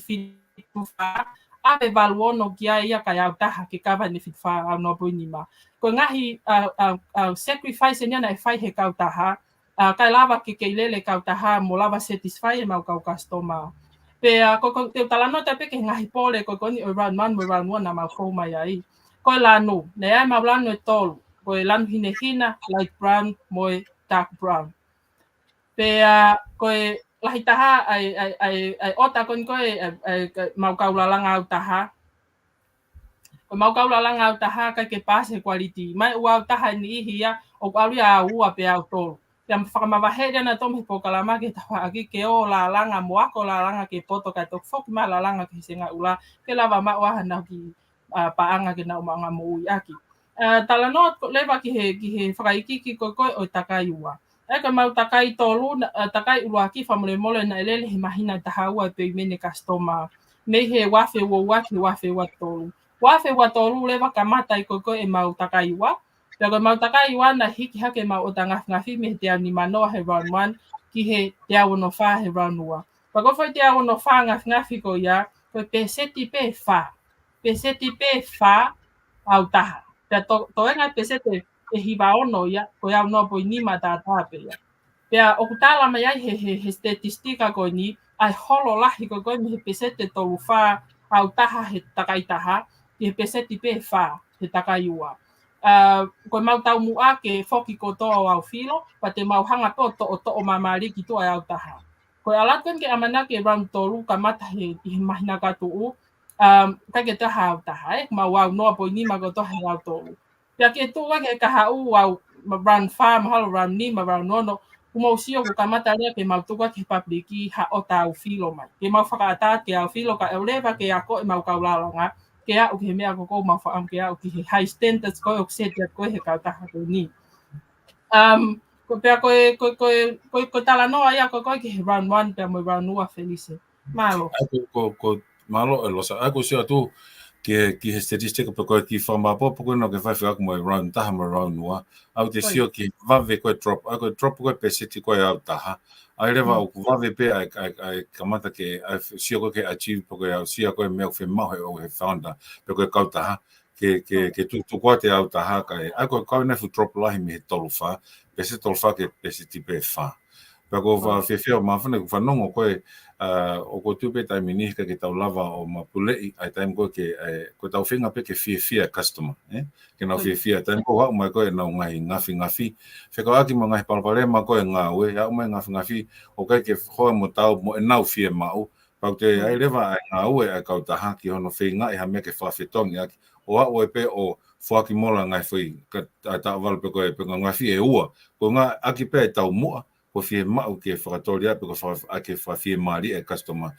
fitu fā, ʻave valu ono ki ai ia kae ʻautaha ke kava ʻene fitu fā ʻaonga poini nima. Ko e ngaahi, uh, uh, uh, sacrifice eni ia naʻe fai he kautaha, uh, kae lava ke kei lele kautaha mo lava satisfy ʻemau kau customer. Pea, uh, ko, ko, te u talanoa atu pē ki he ngaahi pole ko ē ko eni ʻo e round one mo e round one naʻa mau fou mai ai. Ko e lanu, naʻe ʻi ai ʻemau lanu ʻe tolu. Ko e lanu hinehina, light brown, mo e dark brown. Pea, uh, ko e lahi taha, ʻa e, ʻa e, ʻa e, ʻa e ʻota ko eni ko ē, ʻa e, ʻa e, ʻa e, mau kau lalanga ʻautaha. Ko ʻemau kau lalanga ʻautaha ʻikai ke paasi he quality. Mai ʻū ʻautaha ʻe niʻihi ia, ʻoku ʻalu ia ʻe ua pe ʻe tolu. Pea fakamavaheʻi ʻe nautolu mei he polokalama ke tafaʻaki ke ō lalanga mo ako lalanga ke poto kae toki foki mai lalanga ki he Senga ʻUla, ke lava maʻu ai haʻanau kiʻi, uh, paʻanga ke nau maʻu angamoʻui ʻaki. Uh, talanoa leva ki he, ki he fakaikiiki ko ē ko ē ʻo e takai ua. ʻA ia ko ʻemau takai tolu, na-, uh, takai ʻuluaki fakamolemole naʻe lele he māhina ʻe taha ua e peimeni ʻa e customer. Mei he uaafe ua ua ki he uaafe ua tolu. Uaafe ua tolu leva kamata ai ko ē ko ē ʻemau takai ua. Pea ko ʻemau takai ua naʻe hiki hake ʻemau ʻota ngafingafi mei he teau nima noa he round one ki he teau ono fā he round ua. Pea ko e foʻi teau ono fā ngafingafi ko ia, ko e peseti pē ʻe fā. Peseti pē ʻe fā ʻautaha. Pea to-, toenga peseti ʻe hiva ono ia, ko e ʻaonga poini nima tātā pē ia. Pea ʻoku tala mai ai he, he, he statistika ko eni, ʻa e holo lahi ko ē ko ē mei he peseti ʻe tolu fā ʻautaha he takai taha, ki he peseti pē ʻe fā he takai ua. Uh, ko ʻemau taumuʻa ke foki kotoa ʻo ʻAufilo, pea te mau hanga pē ʻo toʻo, toʻo māmālie ki tuʻa ʻe ʻautaha. Ko e ʻalu atu ko eni ke ʻamanaki e round tolu kamata he, ʻi he māhina ka tuʻu, um, ʻikai ke toe ʻautaha, ē, mau ʻaonga poini nima kotoa he round tolu. Pea ke tuʻu ai ki he kahaʻu ʻa e round fā, mahalo round nima, round ono, kuo mau sio kuo kamata leva ke mau tuku ai ki he public ha ʻota ʻAufilo mai. Ke mau fakaʻatā ki he ʻAufilo kae ʻoua leva ke ako ʻemau kau lalanga, ke aʻu ki he meʻa ko ē ʻoku mau fakaʻamu ke aʻu ki he high standards ko ē ʻoku seti atu ko ē he kautaha ko eni. Um, ko e pea ko e, ko e, ko e, ko e, ko e talanoa ia ko ē ko ē ki he round one pea mo e round ua Felise. Mālō. ʻA ia ko, ko, ko, mālō ʻe Losa. ʻA ia ko e sio atu ki he, ki he statistika pe ko e kiʻi fakamāʻopoʻopo ko ē naʻa ke fai fekauʻaki mo e round taha mo e round ua. ʻA ia te Oi. sio ki he vave ko ē drop. ʻA ia ko e drop ko ē peseti ko ē ʻautaha. ʻA ia leva Mm. ʻoku vave pē ʻa e, ʻa e, ʻa e kamata ke, ʻa e sio ko ē ke achieve pe ko e ʻalu sio ko ē meʻa ʻoku fiemaʻu he, ʻo he founder, pe ko e kautaha. Ke, ke, ke tu-, tuku atu e ʻautaha kae. ʻA ia ko e kau ʻene fuʻu drop lahi mei he tolu fā, peseti tolu fā ki he peseti pē ʻe fā. Pea ko e fa-, Oi. fiefia ʻo māfana ʻeku fanongo ko ē, uh, ʻoku ou tui pē taimi ni he ʻikai ke tau lava ʻo mapuleʻi ʻa e taimi ko ē ke, ʻa e, ko ʻetau feinga pē ke fiefia e customer, ē? Ke nau Oi. fiefia, taimi ko ē ʻoku haʻu mai ko ē ʻenau ngaahi ngafingafi. Fekauʻaki mo e ngaahi palopalema ko ē ngāue, haʻu mai ngafingafi, ʻoku ʻikai ke hoa mo taau mo ʻenau fiemaʻu, pea ʻoku toe Mm. ʻi ai leva ʻa e ngāue ʻa e kautaha ki hono feingaʻi ha meʻa ke fakafetongi ʻaki. ʻO aʻu ai pē ʻo foaki mola ngaahi foʻi ka-, ʻa e taʻovalu pe ko e, pe ko e ngafi ʻe ua. Ko e ngā ʻaki pē ʻa e taumuʻa, ko e fiemaʻu ke fakatoli ʻa e pe ko e faka-, ʻa e ke fakafiemālie e customer.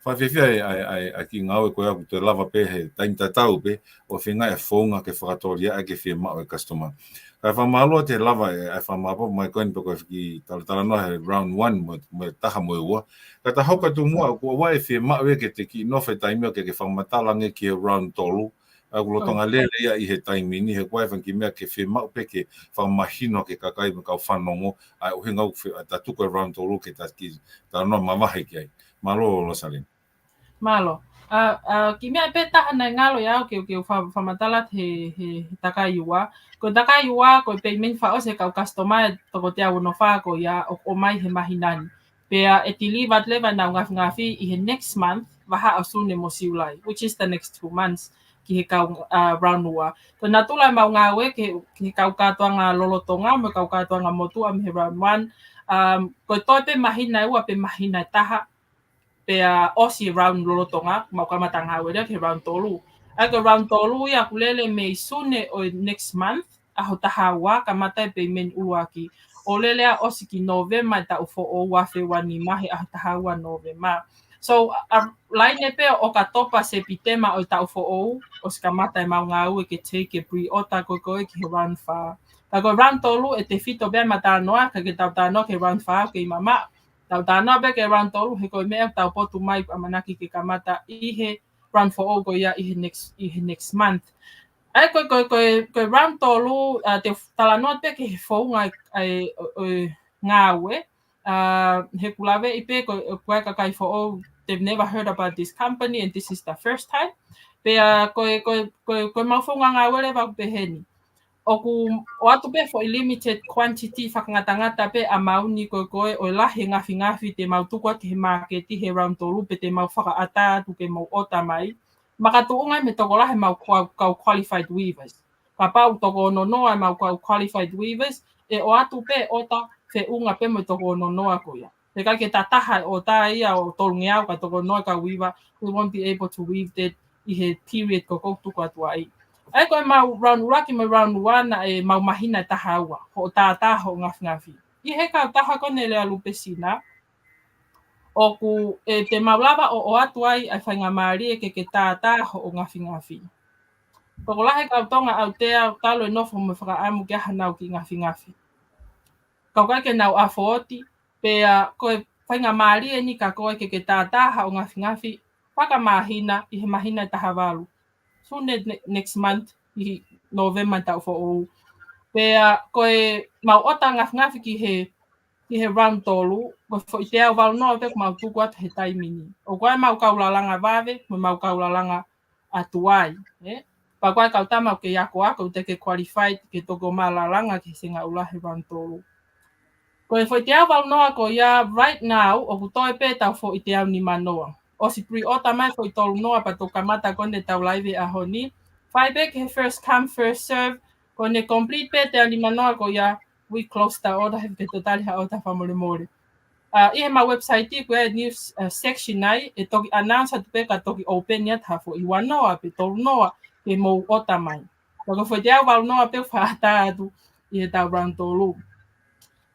Fakafiefia ʻa e, ʻa e, ʻa e, ʻa e kiʻi ngāue ko ē ʻoku toe lava pē he taimi tatau pē, ʻo feingaʻi e founga ke fakatoli ʻa e ke fiemaʻu e customer. Kae fakamālō atu he lava e, ʻa e fakamālō mai ko eni pe ko e kiʻi talatalanoa he round one mo, mo e taha mo e ua. Ka ta hoko atu muʻa, ʻoku ʻi ai e fiemaʻu ia ke te kiʻi nofo he taimi ʻo ke, ke fakamatala ange ki he round tolu. ʻA ia ʻoku lolotonga Oi. lele ia ʻi he taimi ni, he ʻoku ʻi ai e fanga kiʻi meʻa ke fiemaʻu pē ke fakamahino ki he kakai mo e kau fanongo, ʻa e ʻuhinga ʻoku fi-, ʻa e ta tuku e round tolu ke ta kiʻi talanoa mavahe ki ai. Mālō, Losalina. Mālō. ʻA, ʻa, kiʻi meʻa pē taha naʻe ngalo ia au ke, ke fa-, fakamatala he, he, he takai ua. Ko e takai ua, ko e payment fakaʻosi e kau customer ʻe toko teau ono fā ko ia ʻoku ʻomai he māhina ni. Pea ʻe deliver leva ʻenau ngafingafi ʻi he next month, vahaʻa ʻo Sune mo Siulai, which is the next two months, ki he kau, uh, round ua. Ko e natula ʻemau ngāue ki he, ki he kau kātoanga lolotonga, mo e kau kātoanga motuʻa mei he round one. Um, ko e toe pē māhina ʻe ua pe māhina ʻe taha, pea ʻosi e round lolotonga, mau kamata ngāue leva ki he round tolu. ʻA ia ko e round tolu ia ʻoku lele mei Sune ʻo e next month, ʻaho taha ua, kamata e payment ʻuluaki. ʻO lele ʻo ʻosi ki November e taʻu foʻou ua afe ua nima he ʻaho taha ua November. So, a, laine pē ʻo ʻOkatopa, Sepitema ʻo e taʻu foʻou, ʻosi kamata e mau ngāue ke take e pre-order ko ē ko ē ki he round fā. Ka ko e round tolu ʻe tefito pē ʻa e matānoa, ka ke tau talanoa ki he round fā ʻoku kei mamaʻo. Tau talanoa pē ki he round tolu, he ko e meʻa tau potu mai ʻamanaki ke kamata ʻi he round foʻou ko ia ʻi he next, ʻi he next month. ʻA ia ko e, ko e, ko e, ko e round tolu, ʻa, te u talanoa pē ki he founga ʻa e, ʻo, ʻo e ngāue, ʻa, he ʻoku ou laveʻi pē ko e, ko e kakai foʻou, they've never heard about this company and this is the first time. Pea ko e, ko e, ko e, ko e mau founga ngāue leva ʻoku peheni. ʻOku ʻoatu pē foʻi limited quantity, fakangatangata pē ʻa e mauni ko ē ko ē ʻo e lahi e ngafingafi te mau tuku atu he māketi he round tolu pe te mau fakaʻatā atu ke mau ʻota mai. Makatuʻunga mei he tokolahi e mau kau, kau qualified weavers. Kapau ʻoku toko ono noa e mau kau qualified weavers, ʻe ʻoatu pē ʻota feʻunga pē mo e toko ono noa ko ia. He ʻikai ke tataha e ʻota ia ʻo tolungeau ka toko noa e kau weaver, we won't be able to weave that ʻi he period ko ē ʻoku tuku atu ai. ʻA ia ko e mau round ʻuluaki mo e round ua naʻe mau māhina ʻe taha ua, hoʻo tātā hoʻo ngafingafi. ʻI he kautaha ko eni Lea Lupesina, ʻoku, ʻe te mau lava ʻo, ʻoatu ai ʻa e faingamālie ke ke tātā hoʻo ngafingafi. Tokolahi e kau Tonga ʻoku ʻikai te nau nofo mo e fakaʻamu ke ʻai haʻanau kiʻi ngafingafi. Ka ʻoku ʻikai ke nau afford, pea ko e faingamālie eni kia koe ke ke tātā haʻo ngafingafi fakamāhina ʻi he māhina ʻe taha valu. Soon ne-, ne-, next month ʻi November taʻu foʻou. Pea ko e mau ʻota ngafingafi ki he, ki he round tolu, ko e foʻi teau valu noa pē ʻoku mau tuku atu he taimi ni. ʻOku ʻi ai e mau kau lalanga vave, mo e mau kau lalanga ʻa tuai, ē? Pea ko e kau tama ʻoku kei akoako, ʻoku teʻeki ke qualified ke toki ō mai ʻo lalanga ki he Senga ʻUluaki he round tolu. Ko e foʻi teau valu noa ko ia right now, ʻoku toe pē ʻetau foʻi teau nima noa. ʻOsi pre-order mai foʻi tolu noa pea toki kamata ko eni ʻetau live he ʻaho ni. Fai pē ki he first come, first serve, ko ʻene complete pē teau nima noa ko ia, we close the order, he ʻikai ke totally ha ʻota fakamolemole. ʻA, ʻi he mau website ʻoku ʻi ai e news, ʻa, section ai, ʻe toki announce atu pē ka toki open atu ha foʻi ua noa pe tolu noa ke mou ʻota mai. Ka ko e foʻi teau valu noa pē ʻoku fakaʻatā atu ʻi heʻetau round tolu.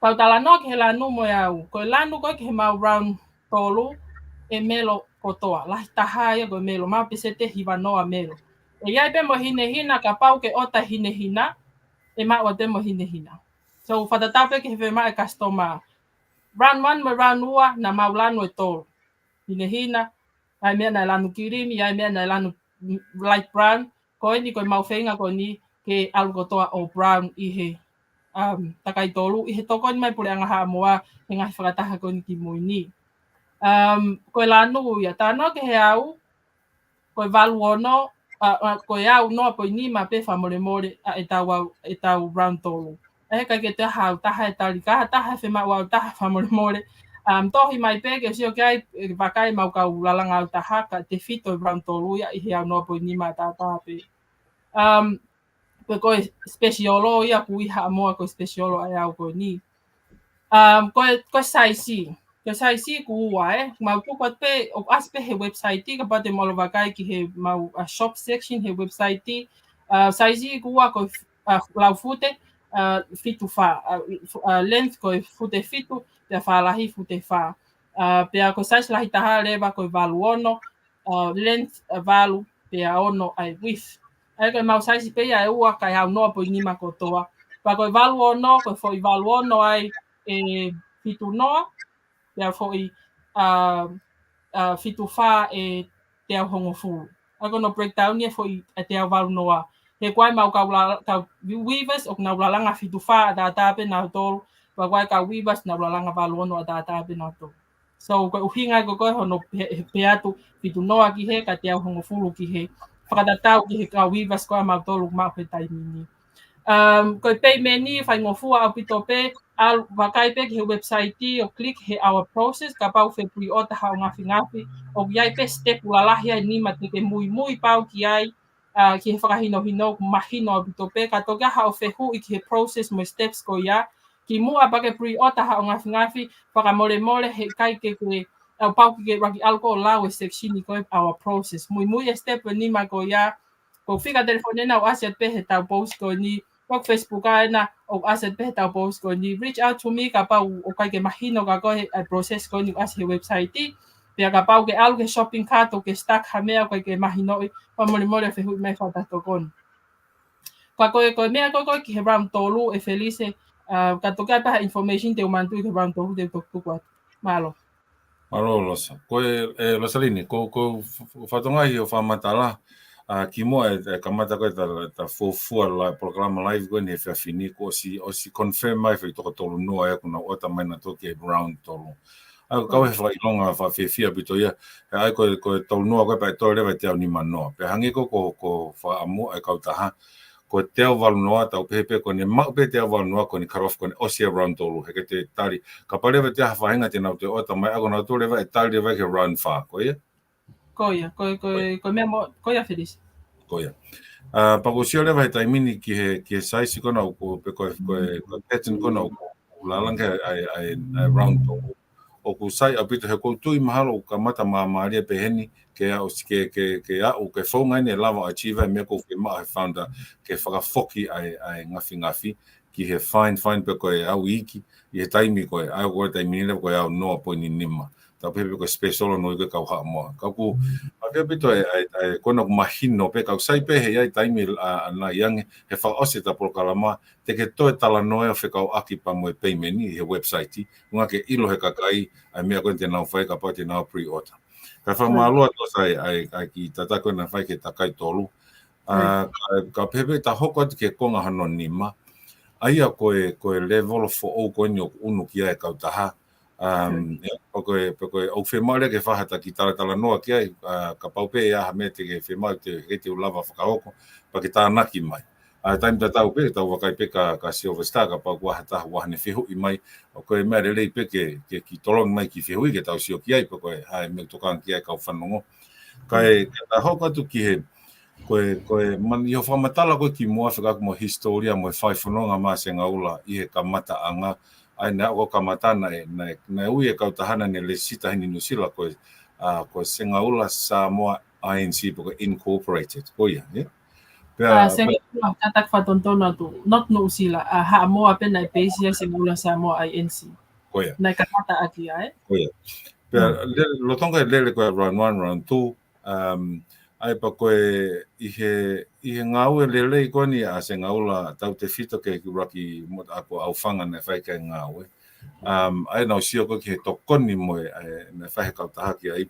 Tau talanoa ki he lanu mo e au. Ko e lanu ko ē ki he mau round tolu, ʻe melo kotoa. Lahi taha ia ko e melo, maʻu pēseti ʻe hiva noa melo. ʻE ʻi ai pē mo e hinehina, kapau ʻoku ke ʻota hinehina, ʻe maʻu atu pē mo e hinehina. So, fakatatau pē ki he fiemaʻu ʻa e customer. Round one mo e round ua, naʻa mau lanu ʻe tolu. Hinehina, ʻi ai e meʻa naʻe lanu kilimi, ʻi ai e meʻa naʻe lanu, mm, light brown, ko eni ko e mau feinga ko eni ke ʻalu kotoa ʻo brown ʻi he, um, takai tolu, ʻi he tokoni mai Puleʻanga Haʻamoa he ngaahi fakataha ko eni kimui ni. Um, ko e lanu ia, talanoa ki he au, ko e valu ono, ʻa, ʻa, ko e au noa poini nima pē fakamolemole, ʻa, ʻetau au, ʻetau round tolu. ʻE ʻikai ke toe ʻi ai ha au taha ʻe tali, ka ʻi ai ha taha ʻe fiemaʻu au taha fakamolemole. Um, tohi mai pē ke sio ki ai, ʻe vakai mau kau lalanga au taha, ka tefito e round tolu ia ʻi he au noa poini nima ʻa tātā pē. Um, ko e, ko e special ia ʻoku ui Haʻamoa ko e special ʻa e au ko eni. Um, ko e, ko e saisi. Ko e saisi ʻoku ua, ē. Mau tuku atu pē, ʻoku ʻasi pē he website, kapau te mou ʻalu ʻo vakai ki he mau, ʻa, shop section he website. Uh, saisi ʻoku ua ko e, ʻa, lau fute, ʻa, fitu fā, ʻa, fu-, ʻa, length ko e fute fitu, pea fakalahi fute fā. Uh, pea ko e saisi lahi taha leva ko e valu ono, uh, length, uh, valu, pea ono ʻa e width. ʻA ia ko e mau saisi pē ia ʻe ua kae au noa poini nima kotoa. Pea ko e valu ono, ko e foʻi valu ono ʻa e fitu noa, pea foʻi, uh, uh, fitu fā ʻe teau hongofulu. ʻA ia ko hono breakdown ia foʻi ʻa e teau valu noa. He ko e mau kau la-, kau weavers ʻoku nau lalanga fitu fā ʻa tātā pē nautolu, pea ko e kau weavers nau lalanga valu ono ʻa tātā pē nautolu. So, ko e ʻuhinga ko ē ko ē hono pehē, pehē atu fitu noa ki hē, kae teau hongofulu ki hē. Fakatatau ki he kau weavers ko ē ʻa mautolu ʻoku maʻu he taimi ni. Um, ko e payment ni, faingofua ʻaupito pē, ʻalu ʻo vakai pē ki he website ʻo click he our process, kapau ʻoku ke pre-order haʻo ngafingafi, ʻoku ʻi ai pē step lalahi ʻe nima te ke muimui pau ki ai, ʻa, ki he fakahinohino, ʻoku mahino ʻaupito pē, ka toki ʻi ai haʻo fehuʻi ki he process mo e steps ko ia, kimuʻa pea ke pre-order haʻo ngafingafi, fakamolemole he ʻikai ke ke, ʻa, pau ke ke ʻuluaki ʻalu ʻo lau e section ko ē our process. Muimui e step ʻe nima ko ia, ko e fika telefoni ʻe ʻasi atu pē heʻetau post ko eni, ʻoku Facebook ʻa ena, ʻoku ʻasi pē he ʻetau post ko eni. Reach out to me kapau ʻoku ʻikai ke mahino kia koe ʻa e process ko eni ʻoku ʻasi he website. Pea kapau ke ʻalu ki he shopping cart ʻo ke stuck ha meʻa ʻoku ʻikai ke mahinoʻi, fakamolemole ʻo fehuʻi mai fakatatau ko eni. Ka ko e, ko e meʻa ko ē ki he round tolu ʻe Felise, ʻa, ka toki ʻai pē ha information te u manatuʻi ki he round tolu te u toki tuku atu. Mālō. Mālō, Losa. Ko e, ʻe, Losaline, ko, ko f-, f-, fatongia ʻo e fakamatala, ʻa, kimuʻa ʻe, ʻe kamata ko ē ʻeta, ʻeta fuofua la-, polokalama live ko eni he efiafi ni, kuo ʻosi, ʻosi confirm mai foʻi toko tolu noa ʻe ʻoku nau ʻoatu mai naʻa tau toki round tolu. ʻA, ʻoku kau he fakaʻilonga fakafiefia ʻaupito ia, he ʻa ia ko e, ko e tolu noa ko ē pea ʻe toe leva ʻe teau nima noa. Pea hangē ko, ko, ko e fakaʻamu ʻa e kautaha, ko e teau valu noa, tau pehē pē ko eni maʻu pē teau valu noa ko eni cut off ko eni ʻosi e round tolu, he ʻikai te tali. Kapau leva ʻe toe ʻi ai ha faʻahinga te nau toe ʻoatu mai, ʻa, ko ʻenau toe leva ʻe tali leva ki he round fā, ko ia? Ko ia, ko, ko, ko e meʻa mo, ko ia Felise. Ko ia. ʻA, pea ʻoku ou sio leva he taimi ni ki he, ki he size ko ena ʻoku, pe ko e, ko e, ko e pattern ko ena ʻoku, ʻoku lālanga ai, ai, ai, ai round tolu. ʻOku sai ʻaupito he ʻoku ou tui mahalo ʻoku kamata māmālie pē heni ke aʻu ke, ke, ke aʻu ke founga ʻene lava ʻo achieve ʻa e meʻa ʻoku fiemaʻu he founder ke fakafoki ʻa e, ʻa e ngafingafi ki he fine, fine pe ko e au iiki ʻi he taimi ko ē, ʻa ia ko e taimi ni leva ko e au noa poini nima. Tau pehē pē ko e special ʻo nau ʻi he kau Haʻamoa. Ka ʻoku, ʻa, pehē ʻaupito ʻa e, ʻa e, ʻa e, ko ena ʻoku mahino pē, ka ʻoku sai pē he ʻi ai taimi, ʻa, ʻanai ange, he fakaʻosi ʻeta polokalama, te ke toe talanoa ʻo fekauʻaki pea mo e payment ʻi he website, ʻuhinga ke ʻilo he kakai, ʻa e meʻa ko ē te nau fai kapau te nau pre-order. Ka fakamālō atu Losa ʻa e, ʻa e, ʻa e kiʻi tataki ko ē naʻe fai ki he takai tolu. ʻA, ka, ka pehē pē ta hoko atu ki he konga hono nima. ʻA ia ko e, ko e lēvolo foʻou ko eni ʻoku ʻunu ki ai e kautaha. Um, ʻe, pe ko e, pe ko e ʻoku fiemaʻu leva ke fai ha kiʻi talatalanoa ki ai, ʻa, kapau pē ʻe ʻi ai ha meʻa te ke fiemaʻu te, ke te u lava fakahoko, pea ke tānaki mai. ʻA, taimi tatau pē, tau vakai pē kia, kia Silver Star, kapau ʻoku ʻi ai ha taha ʻoku ʻi ai haʻane fehuʻi mai, ʻoku ʻi ai e meʻa lelei pē ke, ke kiʻi tolongi mai e kiʻi fehuʻi ke tau sio ki ai, pe ko e hā e meʻa ʻoku tokanga ki ai e kau fanongo. Kae, ka ta hoko atu ki he, ko e, ko e, man, ʻi hoʻo fakamatala ko ē kimuʻa fekauʻaki mo e hisitōlia mo e fai fononga mai ʻa Sengaula ʻi he kamataʻanga, ʻa ia naʻe ʻosi kamata naʻe, naʻe, naʻe ui e kautaha naʻá ne lēsisita heni ʻi Nuʻusila ko e, ʻa, ko e Sengaula Samoa I N C pe ko e Incorporated, ko ia, ē? Pea, ʻa, Sengaula, kātaki fakatonutonu atu, not Nuʻusila, ʻa, Haʻamoa pē naʻe peisi ai Sengaula Samoa I N C. Ko ia. Naʻe kamata ʻaki ia, ē? Ko ia. Pea, lele, lolotonga e lele ko ē round one, round two, um, ʻa ia pea ko e ʻi he, ʻi he ngāue lelei ko eni ʻa Sengaula tautefito ki he kiʻi ʻuluaki motuʻa ko ʻAufanga naʻe fai ki ai e ngāue. Um, ʻa ia naʻá ku sio ko ē ki he tokoni mo e, ʻa e, naʻe fai he kautaha ki ai.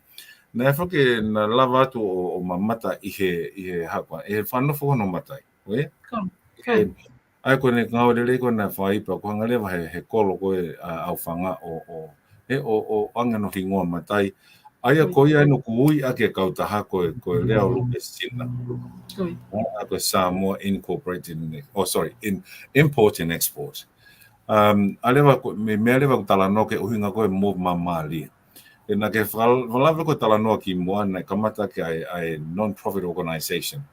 Naʻe foki naʻe lava atu ʻo, ʻo mamata ʻi he, ʻi he hako, ʻi he fakanofo hono mata ai. Ko ia? Ko, ko. ʻA ia ko ʻene ngāue lelei ko ē naʻe fai pea ʻoku hanga leva he, he kolo ko ē ʻa ʻAufanga ʻo, ʻo, ʻe, ʻo, ʻo ʻoange hono hingoa mata ai. ʻA ia ko ia ʻa ia naʻá ku ui ʻaki e kautaha ko e, ko e Leaulupe Sina. ʻA ia ko e Samoa Incorporated, oh, sorry, in, Import and Export. Um, ʻa ia leva ko, meʻa, meʻa leva ʻoku talanoa ki he ʻuhinga ko e move māmālie. ʻE naʻá ke faka-, fakalave ko e talanoa kimuʻa naʻe kamata ki ai ʻa e non-profit organization.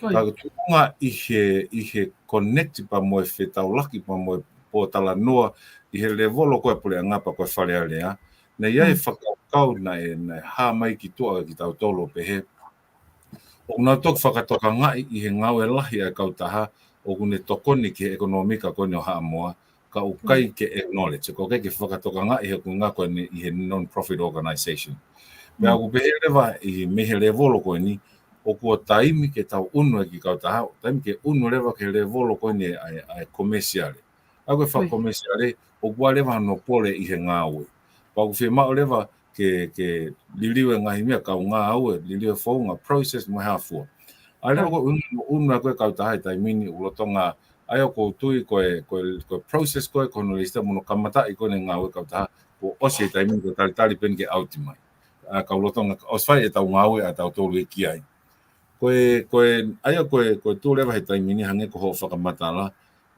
Ka ko e tuʻunga ʻi he, ʻi he connect pea mo e fetaulaki pea mo e pōtalanoa ʻi he lēvolo ko ē puleʻanga pea ko e Fale Alea. Naʻe ʻi ai e fakakaukau naʻe, naʻe hā mai ki tuʻa kia kitautolu ʻo pehē ʻoku nau toki fakatokangaʻi ʻi he ngāue lahi ʻa e kautaha ʻoku ne tokoni ki he ʻekonōmika ko eni ʻo Haʻamoa, ka ʻoku ʻikai ke acknowledge, ʻoku ʻikai ke fakatokangaʻi he ʻuhinga ko eni ʻi he non-profit organization. Pea ʻoku pehē leva ʻi, mei he lēvolo ko eni, ʻoku ʻo taimi ke tau ʻunu e kiʻi kautaha, taimi ke ʻunu leva ki he lēvolo ko eni ʻa e, ʻa e komesiale. ʻA ia ko e fakakomesiale, ʻoku ʻi ai leva hono pole ʻi he ngāue. Pea ʻoku fiemaʻu leva ke, ke liliu e ngaahi meʻa kaungā ngāue, liliu e founga, process mo e hā fua. ʻA ia leva ko e ʻunu, ʻunu ʻa e kautaha he taimi ni ʻoku lolotonga, ʻa ia ʻoku ou tui ko e, ko e, ko e process ko ē ko hono lēsisita mo hono kamataʻi ko eni e ngāue e kautaha, kuo ʻosi e taimi ni ko e talitali pē eni ke ʻauti mai. ʻA ia ka ʻoku lolotonga, ʻosi fai ʻetau ngāue ʻatautolu ia ki ai. Ko e, ko e, ʻa ia ko e, ko e tuʻu leva he taimi ni hangē ko hoʻo fakamatala,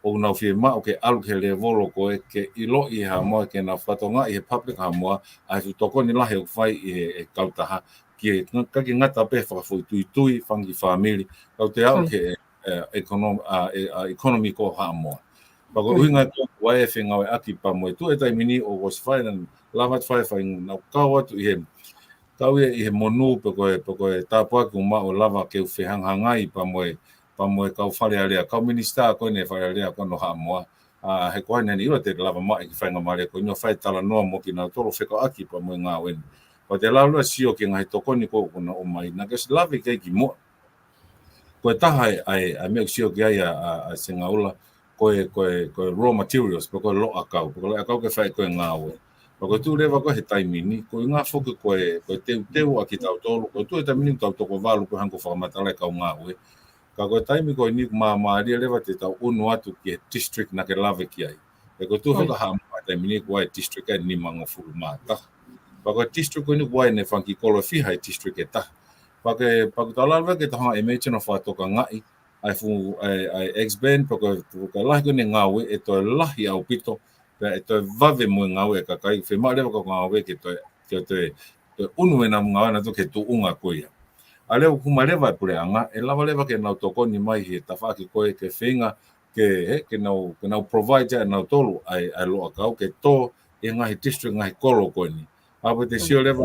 ʻoku nau fiemaʻu ke ʻalu ki he lēvolo ko ē ke ʻiloʻi ʻe Haʻamoa ke nau fakatokangaʻi ʻe he public Haʻamoa ʻa e fuʻu tokoni lahi ʻoku fai ʻe he, ʻe he kautaha ki he, ʻikai ke ngata pē he fakafoʻituitui, fanga kiʻi fāmili, ka ʻoku toe aʻu ki he, ʻe, ʻekonom-, ʻa, ʻe, ʻa, economy ko ē ʻo Haʻamoa. Pea ko e ʻuhinga ia ʻoku ʻi ai e fengāueʻaki pea mo e tuʻu he taimi ni ʻoku ʻosi fai ʻena lava atu fai, fai ʻena kau atu ʻi he, kau ia ʻi he monū pe ko e, pe ko e tāpuaki ʻoku maʻu ʻo lava ke u fehangahangai pea mo e, pea mo e kau Fale Alea, kau minisitā ko eni Fale Alea ko eni ʻo Haʻamoa. ʻA, he ko eni ʻoku ʻikai te lava mai ki he faingamālie ko eni ʻo fai talanoa mo kinautolu fekauʻaki pea mo e ngāue ni. Pea te u lava ʻo sio ki he ngaahi tokoni ko ē ʻoku nau ʻomai. Naʻa ke ʻosi lave ki ai kimuʻa. Ko e taha ʻa e, ʻa e, ʻa e meʻa ʻoku sio ki ai ʻa, ʻa, ʻa Sengaula, ko e, ko e, ko e raw materials, pe ko e loʻakau, pe ko e loʻakau ke fai ko ē ngāue. Pea ko e tuʻu leva ko ē he taimi ni, ko e ʻuhinga foki ko e, ko e teuteu ʻa kitautolu, ko e tuʻu he taimi ni tau toko valu ko e hangē ko e fakamatala ʻa e kau ngāue. Ka ko e taimi ko eni ʻoku māmālie leva te tau ʻunu atu ki he district naʻa ke lave ki ai. He ko e tuʻu foki ʻa Haʻamoa he taimi ni ko e district ʻe nimangofulu mā taha. Pea ko e district ko eni ko e ʻi ai e fanga kiʻi kolo ʻe fiha he district ʻe taha. Pea ke, pea ʻoku tau lava ke tau hanga ʻo imagine ʻo fakatokangaʻi, ʻa e fuʻu, ʻa e, ʻa e X band, pea ko e, ko e lahi ko eni e ngāue ʻe toe lahi ʻaupito, pea ʻe toe vave mo e ngāue ʻa e kakai, fiemaʻu leva ko e ngāue ke toe, ke toe, toe ʻunu ʻenau ngāue ʻanautolu ki he tuʻunga ko ia. ʻA leva ʻoku hū mai leva e puleʻanga, ʻe lava leva ke nau tokoni mai he tafaʻaki ko ē ke feinga, ke, he, ke nau, ke nau provide ʻe nautolu ʻa e, ʻa e loʻakau, ke tō ʻi he ngaahi district, ngaahi kolo ko eni. ʻA pea te sio leva,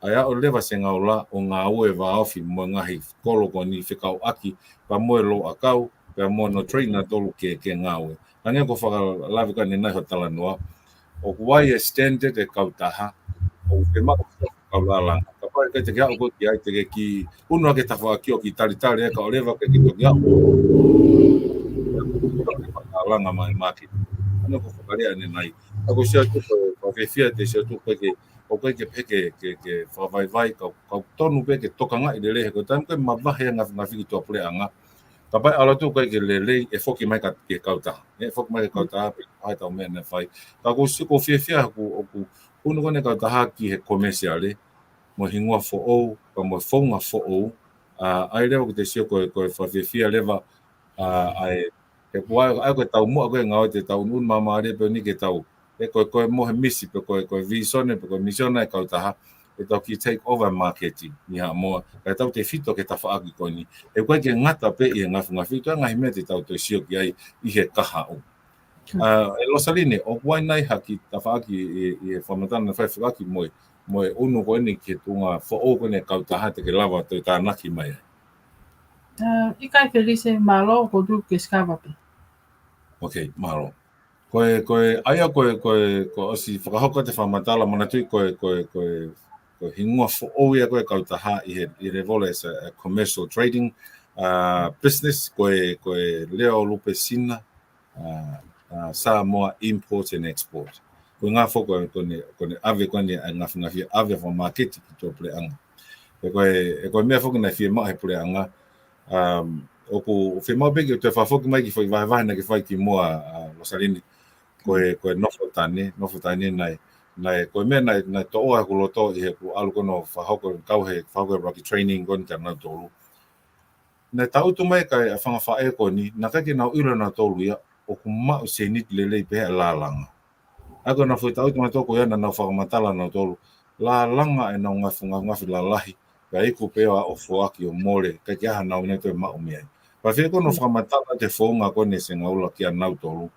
ʻa e aʻu leva Sengaula ʻo ngāue vāofi mo e ngaahi kolo ko eni fekauʻaki, pea mo e loʻakau, pea mo hono train ʻanautolu ke, ke ngāue. Hangē ko e fakalave ko eni ʻanenai ho talanoa, ʻoku ʻi ai e standard e kautaha, ʻoku fiemaʻu ke kau lālanga. Kapau ʻe ʻikai te ke aʻu koe ki ai te ke kiʻi ʻunu hake tafaʻaki ʻo kiʻi talitali ē kae ʻoua leva ke ke toki aʻu. Lālanga mai māketi. Hangē ko e fakalea ʻanenai. ʻA ko e sio atu ko e, ko e fiefia te sio atu ko e ke ʻoku ʻikai ke pehē ke, ke, ke fakavaivai, ka, ka ʻoku tonu pē ke tokangaʻi lelei, he ko e taimi ko ē mavahe ʻa e ngafingafi ki tuʻapuleʻanga. Kapau ʻe ʻalu atu ʻoku ʻikai ke lelei, ʻe foki mai ki he kautaha. ʻE foki mai ki he kautaha, pe ko e hā ʻetau meʻa naʻe fai. Ka ʻoku ou sio ʻoku fiefia ʻoku, ʻoku ʻunu ko eni e kautaha ki he commercial, mo e hingoa foʻou, pea mo e founga foʻou, ʻa, ʻa ia leva ʻoku te sio ko e, ko e fakafiefia leva, ʻa, ʻa e, he ko e, ʻa ia ko e taumuʻa ko ē ngāue te tau ʻunuʻunu māmālie pē ʻeni ke tau, he ko e, ko e mohe misi pe ko e, ko e vīsone pe ko e misiona e kautaha, ʻe tau kiʻi take over māketi ʻi Haʻamoa, kae tau tefito ki he tafaʻaki ko eni. He ʻoku ʻikai ke ngata pē ʻi he ngafingafi, ʻoku ʻi ai e ngaahi meʻa te tau toe sio ki ai ʻi he kahaʻu. ʻA, ʻe Losaline, ʻoku ʻi ai nai ha kiʻi tafaʻaki ʻi, ʻi he fakamatala naʻe fai fekauʻaki mo e, mo e ʻunu ko eni ki he tuʻunga foʻou ko eni e kautaha te ke lava toe tānaki mai ai? ʻA, ʻikai Felise, mālō, ʻoku ou tui ke sikava pē. Ok, mālō. Ko e, ko e, ʻa ia ko e, ko e, kuo ʻosi fakahoko atu e fakamatala, manatuʻi ko e, ko e, ko e, ko e hingoa foʻou ia ko ē e kautaha ʻi he, ʻi he level as a, a commercial trading, ʻa, business, ko e, ko e Leolupesina, ʻa, ʻa, Samoa Import and Export. Ko e ʻuhinga foki ko eni, ko eni ʻave ko eni ʻa e ngafingafi ʻave fakamāketi ki tuʻapuleʻanga. He ko e, he ko e meʻa foki naʻe fiemaʻu he puleʻanga, um, ʻoku fiemaʻu pē ke toe fakafoki mai ki he foʻi vahevahe naʻa ke fai kimuʻa, ʻa, Losaline, ko e, ko e nofo tane, nofo tane naʻe, naʻe, ko e meʻa naʻe, naʻe toʻo ʻa hoku loto ʻi heʻeku ʻalu ko eni ʻo fakahoko, kau he fakahoko e rocky training ko eni kia nautolu. Naʻe tangutu mai e kakai ʻa e fanga faʻē ko eni, naʻe ʻikai ke nau ʻilo nautolu ia, ʻoku maʻu sēniti lelei pē he lālanga. ʻA ia ko ʻenau foʻi tangutu mai toko ia naʻa nau fakamatala nautolu, lālanga ʻenau ngafu, ngafu, ngafu lalahi, pea iku pē ʻo aʻu ʻo foaki ʻo mole, ʻikai ke ʻi ai hanau ne toe maʻu mei ai. Pea fie ko ʻenau fakamatala e founga ko eni Sengaula kia nautolu.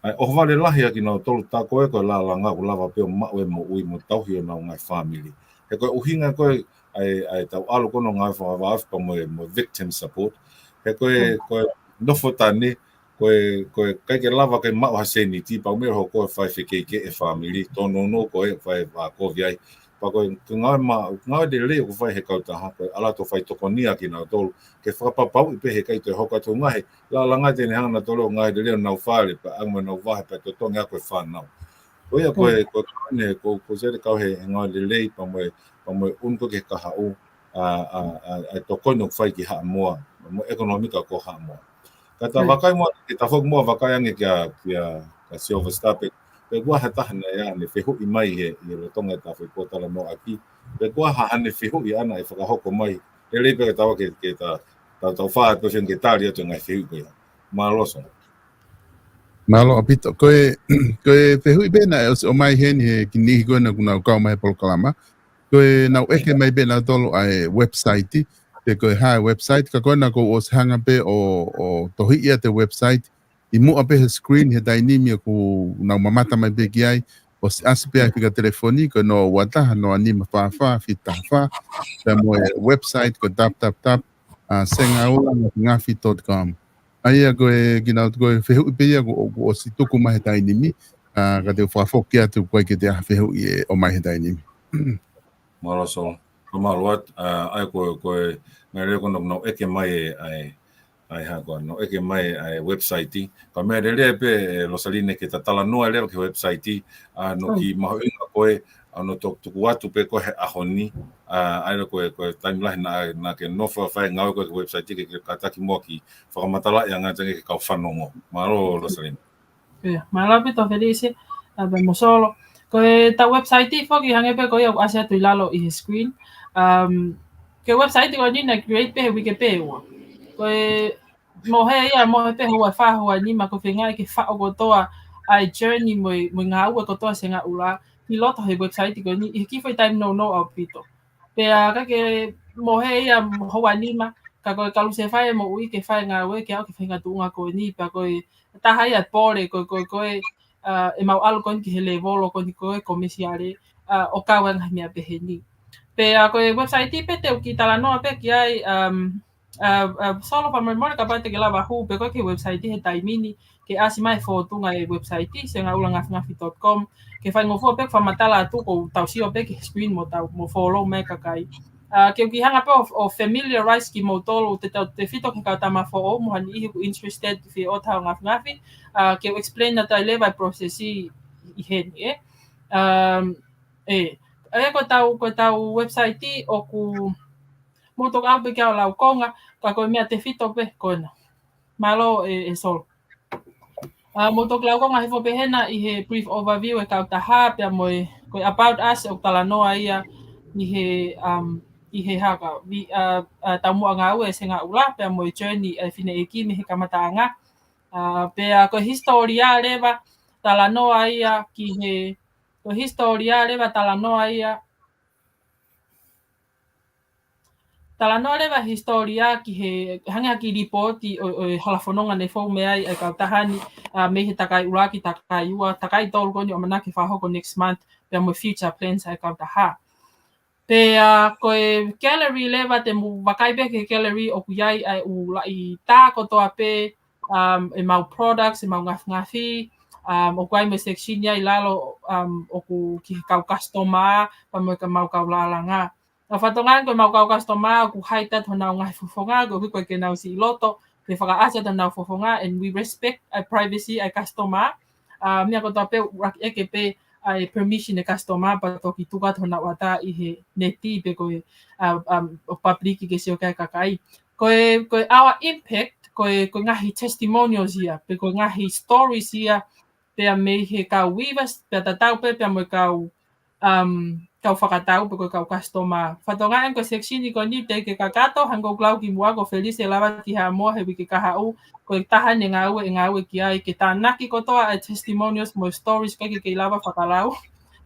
ʻA e ʻohovale lahi ʻa kinautolu tā ko ē ko e lālanga ʻoku lava pē ʻo maʻu e moʻui mo tauhi honau ngaahi fāmili. He ko e ʻuhinga ko ē ʻa e, ʻa e tau ʻalu ko eni ʻo ngāue fakavāofi pea mo e, mo e victim support. He ko e, ko e nofo tane, ko e, ko e ʻikai ke lava ke maʻu ha sēniti, pea ʻoku meʻa hoko e fai fekeʻikeʻi e fāmili, tōnounou ko ē fai vākovi ai. Pea ko e, ko e ngāue ma-, ngāue lelei ʻoku fai he kautaha, ko e ʻalu atu ʻo fai tokonia kinautolu, ke fakapapauʻi pē he ʻikai toe hoko atu ngaahi lālanga te ne hanga nautolu ʻo ngāue lelei ʻo nau fale, pea ʻalu mo nau vahe, pea totongi ʻa e fānau. Ko ia ko e, ko e, ko e, ko e, ko e sele kau he, he ngāue lelei, pea mo e, pea mo e ʻunu ko ē ki he kahaʻu, ʻa, ʻa, ʻa, ʻa e tokoni ʻoku fai ki Haʻamoa, mo e ʻekonōmika ko Haʻamoa. Ka ta vakai mo, ke ta foki mo vakai ange kia, kia, kia Silver Star pe, pe ko e hā ha taha naʻe ʻi ai haʻane fehuʻi mai he, he lolotonga ʻetau foʻi pōtalanoaʻaki, pe ko e hā haʻane fehuʻi ʻaʻana ʻe fakahoko mai, lelei pē ke tau ke, ke ta, tau, tau fā atu pē ke tali atu e ngaahi fehuʻi ko ia. Mālō Song. Mālō ʻaupito. Ko e, ko e fehuʻi pē naʻe ʻosi ʻomai heni he kiʻi niʻihi ko ē naʻa nau kau mai he polokalama. Ko ʻenau ʻeke mai pē nautolu ʻa e website, pe ko e hā e website, ka ko ena kuo u ʻosi hanga pē ʻo, ʻo tohiʻi atu e website, ʻi muʻa pē he screen he taimi ni ʻoku nau mamata mai pē ki ai, ʻosi ʻasi pē ʻa e fika telefoni, ko e noa ua taha, noa nima fā fā, fitu taha fā, pea mo e website ko e tap tap tap ʻa, sengaula ngafingafi dot com. ʻA ia ko e kinautolu ko e fehuʻi pē ia kuo, kuo ʻosi tuku mai he taimi ni, ʻa, ka te u fakafoki atu ko e ke te ʻai ha fehuʻi ʻe ʻomai he taimi ni. Mālō Solo. Ko mālō atu, ʻa, ʻa ia ko, ko e, meʻa lelei ko ʻenau, nau ʻeke mai e, ʻa e, ʻa e hā ko ʻenau ʻeke mai e, ʻa e website. Ko e meʻa lelei pē, ʻe Losaline ke ta talanoa leva ki he website, ʻa, ʻoku mahuʻinga ko e, ʻa, ʻoku tuku atu pē ko e he ʻaho ni, ʻa, ʻa ia ko e, ko e taimi lahi naʻa, naʻa ke nofo fai e ngāue ko e ki he website ke, ke kātaki muʻa ke fakamatalaʻi ange ange ki he kau fanongo. Mālō Losaline. ʻIo, mālō ʻaupito Felisi, ʻa, pea mo Solo. Ko ʻetau website foki hangē pē ko ia ʻoku ʻasi atu ʻi lalo ʻi he screen. Um, ko e website ko eni naʻe create pē he uike pē ua. Ko e mohe ia, mohe pē houa ʻe fā, houa ʻe nima, ko e feinga ke faʻo kotoa ʻa e journey mo e, mo e ngāue kotoa Sengaula ki loto he website ko eni ʻi he kiʻi foʻi taimi nounou ʻaupito. Pea ka ke mohe ia houa ʻe nima, ka ko e kalusefai e moʻui ke fai e ngāue ke aʻu ki he feinga tuʻunga ko eni, pea ko e taha ia e pole, ko, ko, ko e, ʻa, ʻemau ʻalu ko eni ki he lēvolo ko eni ko e komesiale, ʻa, ʻo kau e ngaahi meʻa pehē ni. Pea ko e website pē te u kiʻi talanoa pē ki ai, um, ʻa, ʻa, Solo fakamolemole kapau te ke lava hū pē koe ki he website he taimi ni, ke ʻasi mai e fōtunga e website, sengaula ngafingafi dot com, ke faingofua pē fakamatala atu ko ʻetau sio pē ki he screen mo tau, mo follow mai kakai. ʻA, ke u kiʻi hanga pē ʻo, ʻo familiarize kimoutolu, te tau, tefito ki he kau tama foʻou mo ha niʻihi ʻoku interested ke fie ʻota haʻo ngafingafi, ʻa, ke u explain atu ai leva e process ʻi, ʻi heni, ē. Um, ē, ʻa ia ko ʻetau, ko ʻetau website ʻoku mou toki ʻalu pē ki ai ʻo laukonga, ka ko e meʻa tefito pē ko ena. Mālō ē, ē Solo. ʻA, mou toki laukonga hifo pē hena ʻi he brief overview e kautaha, pea mo e, ko e about us ʻoku talanoa ia ʻi he, um, ʻi he haka, vi, ʻa, ʻa, taumuʻa ngāue Sengaula, pea mo e journey e fineʻeiki mei he kamataʻanga. ʻA, pea ko e hisitōlia leva talanoa ia ki he, ko e hisitōlia leva talanoa ia, talanoa leva hisitōlia ki he, hangē ha kiʻi lipooti ʻo, ʻo e halafononga naʻe fou mei ai e kautaha ni, ʻa, mei he takai ʻuluaki, takai ua, takai tolu ko eni ʻoku ʻamanaki ke fakahoko next month, pea mo e future plans ʻa e kautaha. Pea ko e gallery leva te mou vakai pē ki he gallery ʻoku ʻi ai ʻa e ʻū laʻi tā kotoa pē, um, ʻemau products, ʻemau ngafingafi, um, ʻoku ʻi ai mo e section ia ʻi lalo, um, ʻoku ki he kau customer, pea mo e kau mau kau lālanga. ʻA, fatongia ko ʻemau kau customer ʻoku hide atu honau ngaahi fofonga, koeʻuhi ko e ʻikai ke nau siʻi loto ke fakaʻasi atu honau fofonga, and we respect ʻa e privacy ʻa e customer. ʻA, meʻa kotoa pē ʻoku ʻeke pē ʻa e permission e customer pea toki tuku atu honau ʻata ʻi he neti pe ko e, ʻa, ʻa, ʻo public ke sio ki ai e kakai. Ko e, ko e our impact, ko e, ko e ngaahi testimonials ia, pe ko e ngaahi stories ia, pea mei he kau weavers, pea tatau pē, pea mo e kau, um, kau fakatau, pe ko e kau customer. Fatongia ko e section ko eni teʻeki ke kakato, hangē ko ʻeku lau kimuʻa ko Felisi ʻe lava ki Haʻamoa he uike kahaʻu, ko e taha eni e ngāue, ʻe ngāue ki ai, ke tānaki kotoa e testimonials mo e stories ʻikai ke kei lava fakalau.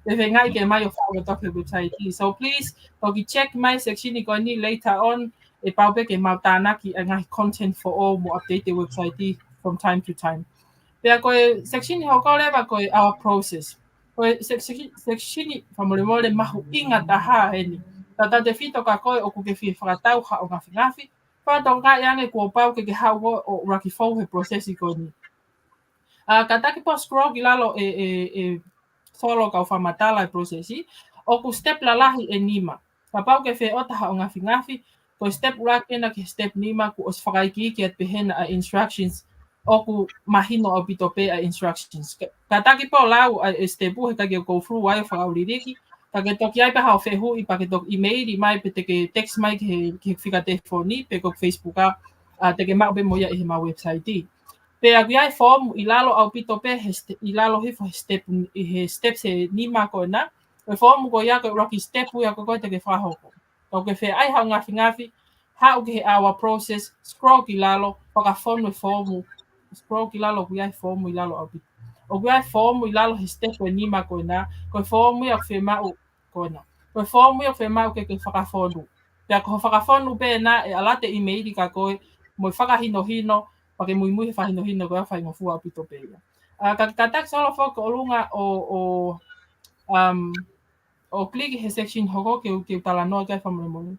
Te u feinga ke ʻomai ʻo faʻo kotoa ki he website. So please, toki check mai section ko eni later on, ʻe pau pē ke mau tānaki e ngaahi content foʻou mo update e website from time to time. Pea ko e section hoko leva ko e our process. Ko e sek-, sek-, section fakamolemole mahuʻinga taha eni. Tautautefito kia koe ʻoku ke fie fakatau haʻo ngafingafi. Fatongia ange kuo pau ke ke haʻu ʻo, ʻo ʻuluaki fou he process ko eni. ʻA, kātaki pē ʻo scroll ki lalo ē, ē, ē Solo kau fakamatala e process. ʻOku step lalahi ʻe nima. Kapau ke fie ʻota haʻo ngafingafi, ko e step ʻuluaki ena ki he step nima kuo ʻosi fakaikiiki atu pē hena ʻa e instructions. ʻOku mahino ʻaupito pē ʻa e instructions. Ka, kātaki pē ʻo lau ʻa e step ʻe ʻikai ke go through ai ʻo fakaʻuliʻuliki. Ka ke toki ʻai pē haʻo fehuʻi, pea ke toki email mai pe te ke text mai ki he, ki he fika telefoni, pe ko e Facebook ʻa, ʻa te ke maʻu pē mo ia ʻi heʻemau website. Pea ʻoku ʻi ai e foomu ʻi lalo ʻaupito pē, he ste-, ʻi lalo hifo he step, ʻi he steps ʻe nima ko ena. Ko e foomu ko ia ko e ʻuluaki step ia ko ē te ke fakahoko. Ka ʻoku ke fie ʻai haʻo ngafingafi, haʻu ki he our process, scroll ki lalo, fakafonu e foomu, scroll ki lalo ʻoku ʻi ai e foomu ʻi lalo ʻaupito. ʻOku ʻi ai e foomu ʻi lalo he step ʻe nima ko ena, ko e foomu ia ʻoku fiemaʻu ko ena. Ko e foomu ia ʻoku fiemaʻu ke ke fakafonu. Pea ko hoʻo fakafonu pē ena ʻe ʻalu atu e email kia koe, mo e fakahinohino, pea ke muimui he fakahinohino ko ia ʻoku faingofua ʻaupito pē ia. ʻA, ka, kātaki Solo foki ki ʻolunga ʻo, ʻo, um, ʻo click he section hoko ke u, ke u talanoa ki ai fakamolemole.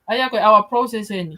ʻA ia ko e our process eni.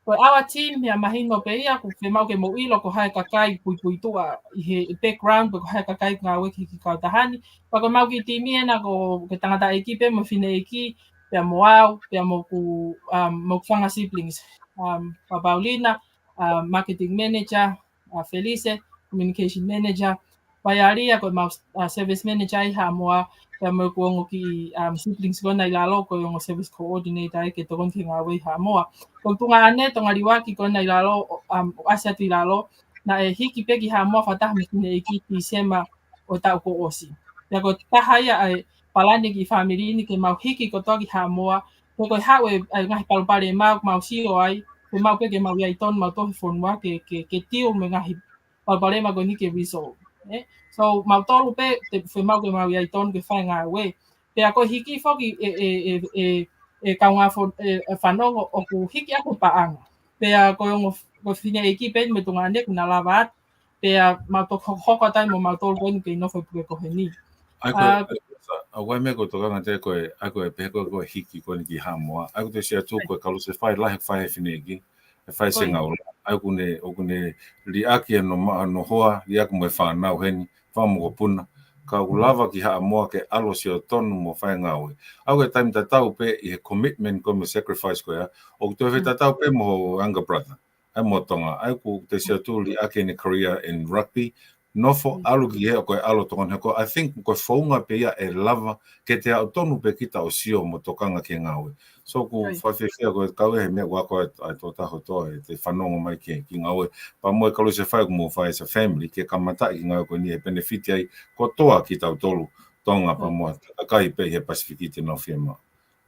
Ko e our team ia mahino pē ia, ʻoku fiemaʻu ke mou ʻilo ko hai e kakai puipuituʻa ʻi he background, pe ko hai e kakai ngāue ki he kautaha ni. Pea ko ʻemau kiʻi timi ena ko e tangataʻeiki pē mo e fineʻeiki, pea mo au, pea mo ʻeku, um, mo ʻeku fanga siblings. Um, ʻa Paulina, um, marketing manager, ʻa Felise, communication manager, Vaialia ko ʻemau, uh, service manager ʻi Haʻamoa, pea mo ʻeku ongo kiʻi, um, siblings ko ena ʻi lalo ko e ongo service coordinator ʻa ia ke tokoni ki he ngāue ʻi Haʻamoa. Ko ʻeku tuongaʻane, Tongaliuaki ko ena ʻi lalo, um, ʻoku ʻasi atu ʻi lalo, naʻe hiki pē ki Haʻamoa fakataha mo e fineʻeiki Tīsema ʻo e taʻu kuo ʻosi. Pea ko e taha ia ʻa e palani ki he fāmili ni ke mau hiki kotoa ki Haʻamoa, ko e haʻu e, e ngaahi palopalema ʻoku mau sio ai, ke mau pē ke mau ʻi ai tonu mau tohi fonua ke, ke, ke deal mo e ngaahi palopalema ko eni ke resolve. Eh? So, mautolu pē, te fiemaʻu ke mau ʻi ai tonu ke fai ngāue. Pea ko e hiki foki e, e, e, e, e kaungā fo-, e, e fanongo ʻoku hiki ʻa e paʻanga. Pea ko e ongo, ko e fineʻeiki pē mo e tuongaʻane ʻoku na lava atu. Pea mau toki hokohoko atu ai mo mautolu ko eni ke nofo ʻi puke ko heni. ʻA ia ko e, ʻa, ʻa, ʻa, ʻa, meʻa ko e tokanga te ko e, ʻa ia ko e pehē ko e, ko e hiki ko eni ki Haʻamoa. ʻA ia ko e te siʻi atu ko e kalu se fai lahi fai he fineʻeiki. ʻE fai se ngāue. ʻA ia ʻoku ne, ʻoku ne liʻaki ʻene ma-, ʻene hoa, liʻaki mo e fānau heni, fai mo e mokopuna. Ka ʻoku lava ki Haʻamoa ke ʻalu ʻo sio tonu mo fai ngāue. ʻA ia ko e taimi tatau pē ʻi he commitment ko e mo e sacrifice ko ia, ʻoku toe fai tatau pē mo e younger brother. ʻA ia mo Tonga, ʻa ia ʻoku te siʻi atu liʻaki ʻene career in rugby, nofo ʻalu ki he ʻo ko e ʻalu ʻo tokoni hoko. I think ko e founga pē ia ʻe lava ke te aʻu tonu pē kita ʻo sio mo tokanga ki he ngāue. So ʻoku fakafiefia ko e kau e he meʻa ʻoku ako ai ʻa e tokotaha kotoa ʻe te fanongo mai ki he, ki he ngāue. Pea mo e kalu se fai ʻoku mou fai as a family ke kamataʻi ki he ngāue ko eni he benefit ai kotoa kitautolu Tonga pea mo e kakai pē he Pasifiki te nau fiemaʻu.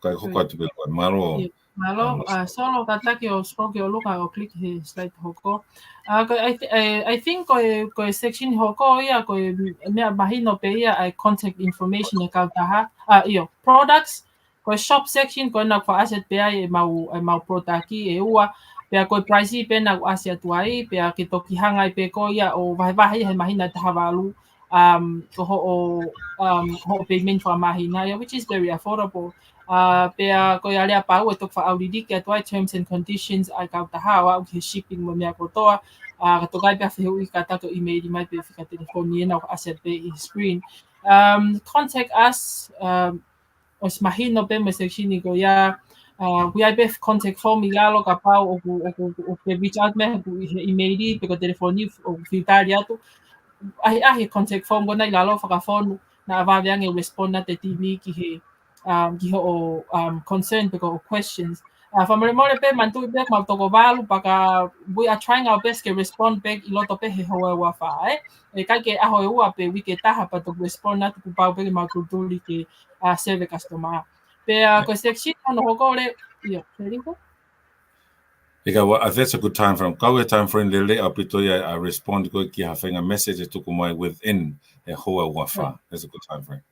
Kai hoko atu pē koe. Mālō. Mālō, ʻa, Solo, kātaki ʻo scroll ki ʻolunga ʻo click he slide hoko. ʻA, ko e, I th-, I, I think ko e, ko e section hoko ia, ko e meʻa mahino pē ia ʻa e contact information ʻa e kautaha. ʻA, ʻio, products, ko e shop section, ko ena ʻoku ʻasi atu pē ai ʻemau, ʻemau product ʻe ua, pea ko e price pē ena ʻoku ʻasi atu ai, pea ke toki hanga ai pē koe ia ʻo vahevahe he māhina ʻe taha valu, um, ko hoʻo, um, hoʻo payment fakamāhina ia, which is very affordable. ʻA, pea ko e aleapau ʻe toki fakaʻauliliki atu ai terms and conditions ʻa e kautaha ʻo aʻu ki he shipping mo e meʻa kotoa. ʻA, ka toki ʻi ai pē ha fehuʻi kātaki ʻo email mai pe fika telefoni ena ʻoku ʻasi atu pē ʻi he screen. Um, contact us, um, ʻosi mahino pē mo e section ko ia, ʻa, ʻoku ʻi ai pē contact form ʻi lalo kapau ʻoku, ʻoku, ʻoku, ʻoku ke reach out mai ʻoku ʻi he email pe ko e telefoni ʻoku fiu tali atu. ʻAhiʻahi contact form ko ena ʻi lalo fakafonu, naʻa vave ange respond ʻa e timi ki he, um, ki hoʻo, um, concern pe ko hoʻo questions. ʻA, fakamolemole pē, manatuʻi pē, mau toko valu, pea ka, we are trying our best ke respond pē ʻi loto pē he houa ʻe ua fā, ē? ʻE ʻikai ke ʻaho ʻe ua pe uike ʻe taha pea toki respond atu, kuo pau pē ke mau tulituli ke, ʻa, serve customer. Pea, ko e section hono hoko leva, ʻio, Felipe? ʻIkai, well, uh, that's a good time frame. Kau e time frame lelei ʻaupito ia ʻa e respond ko ē ki ha faʻahinga message ʻe tuku mai within e houa ʻe ua fā. That's a good time frame.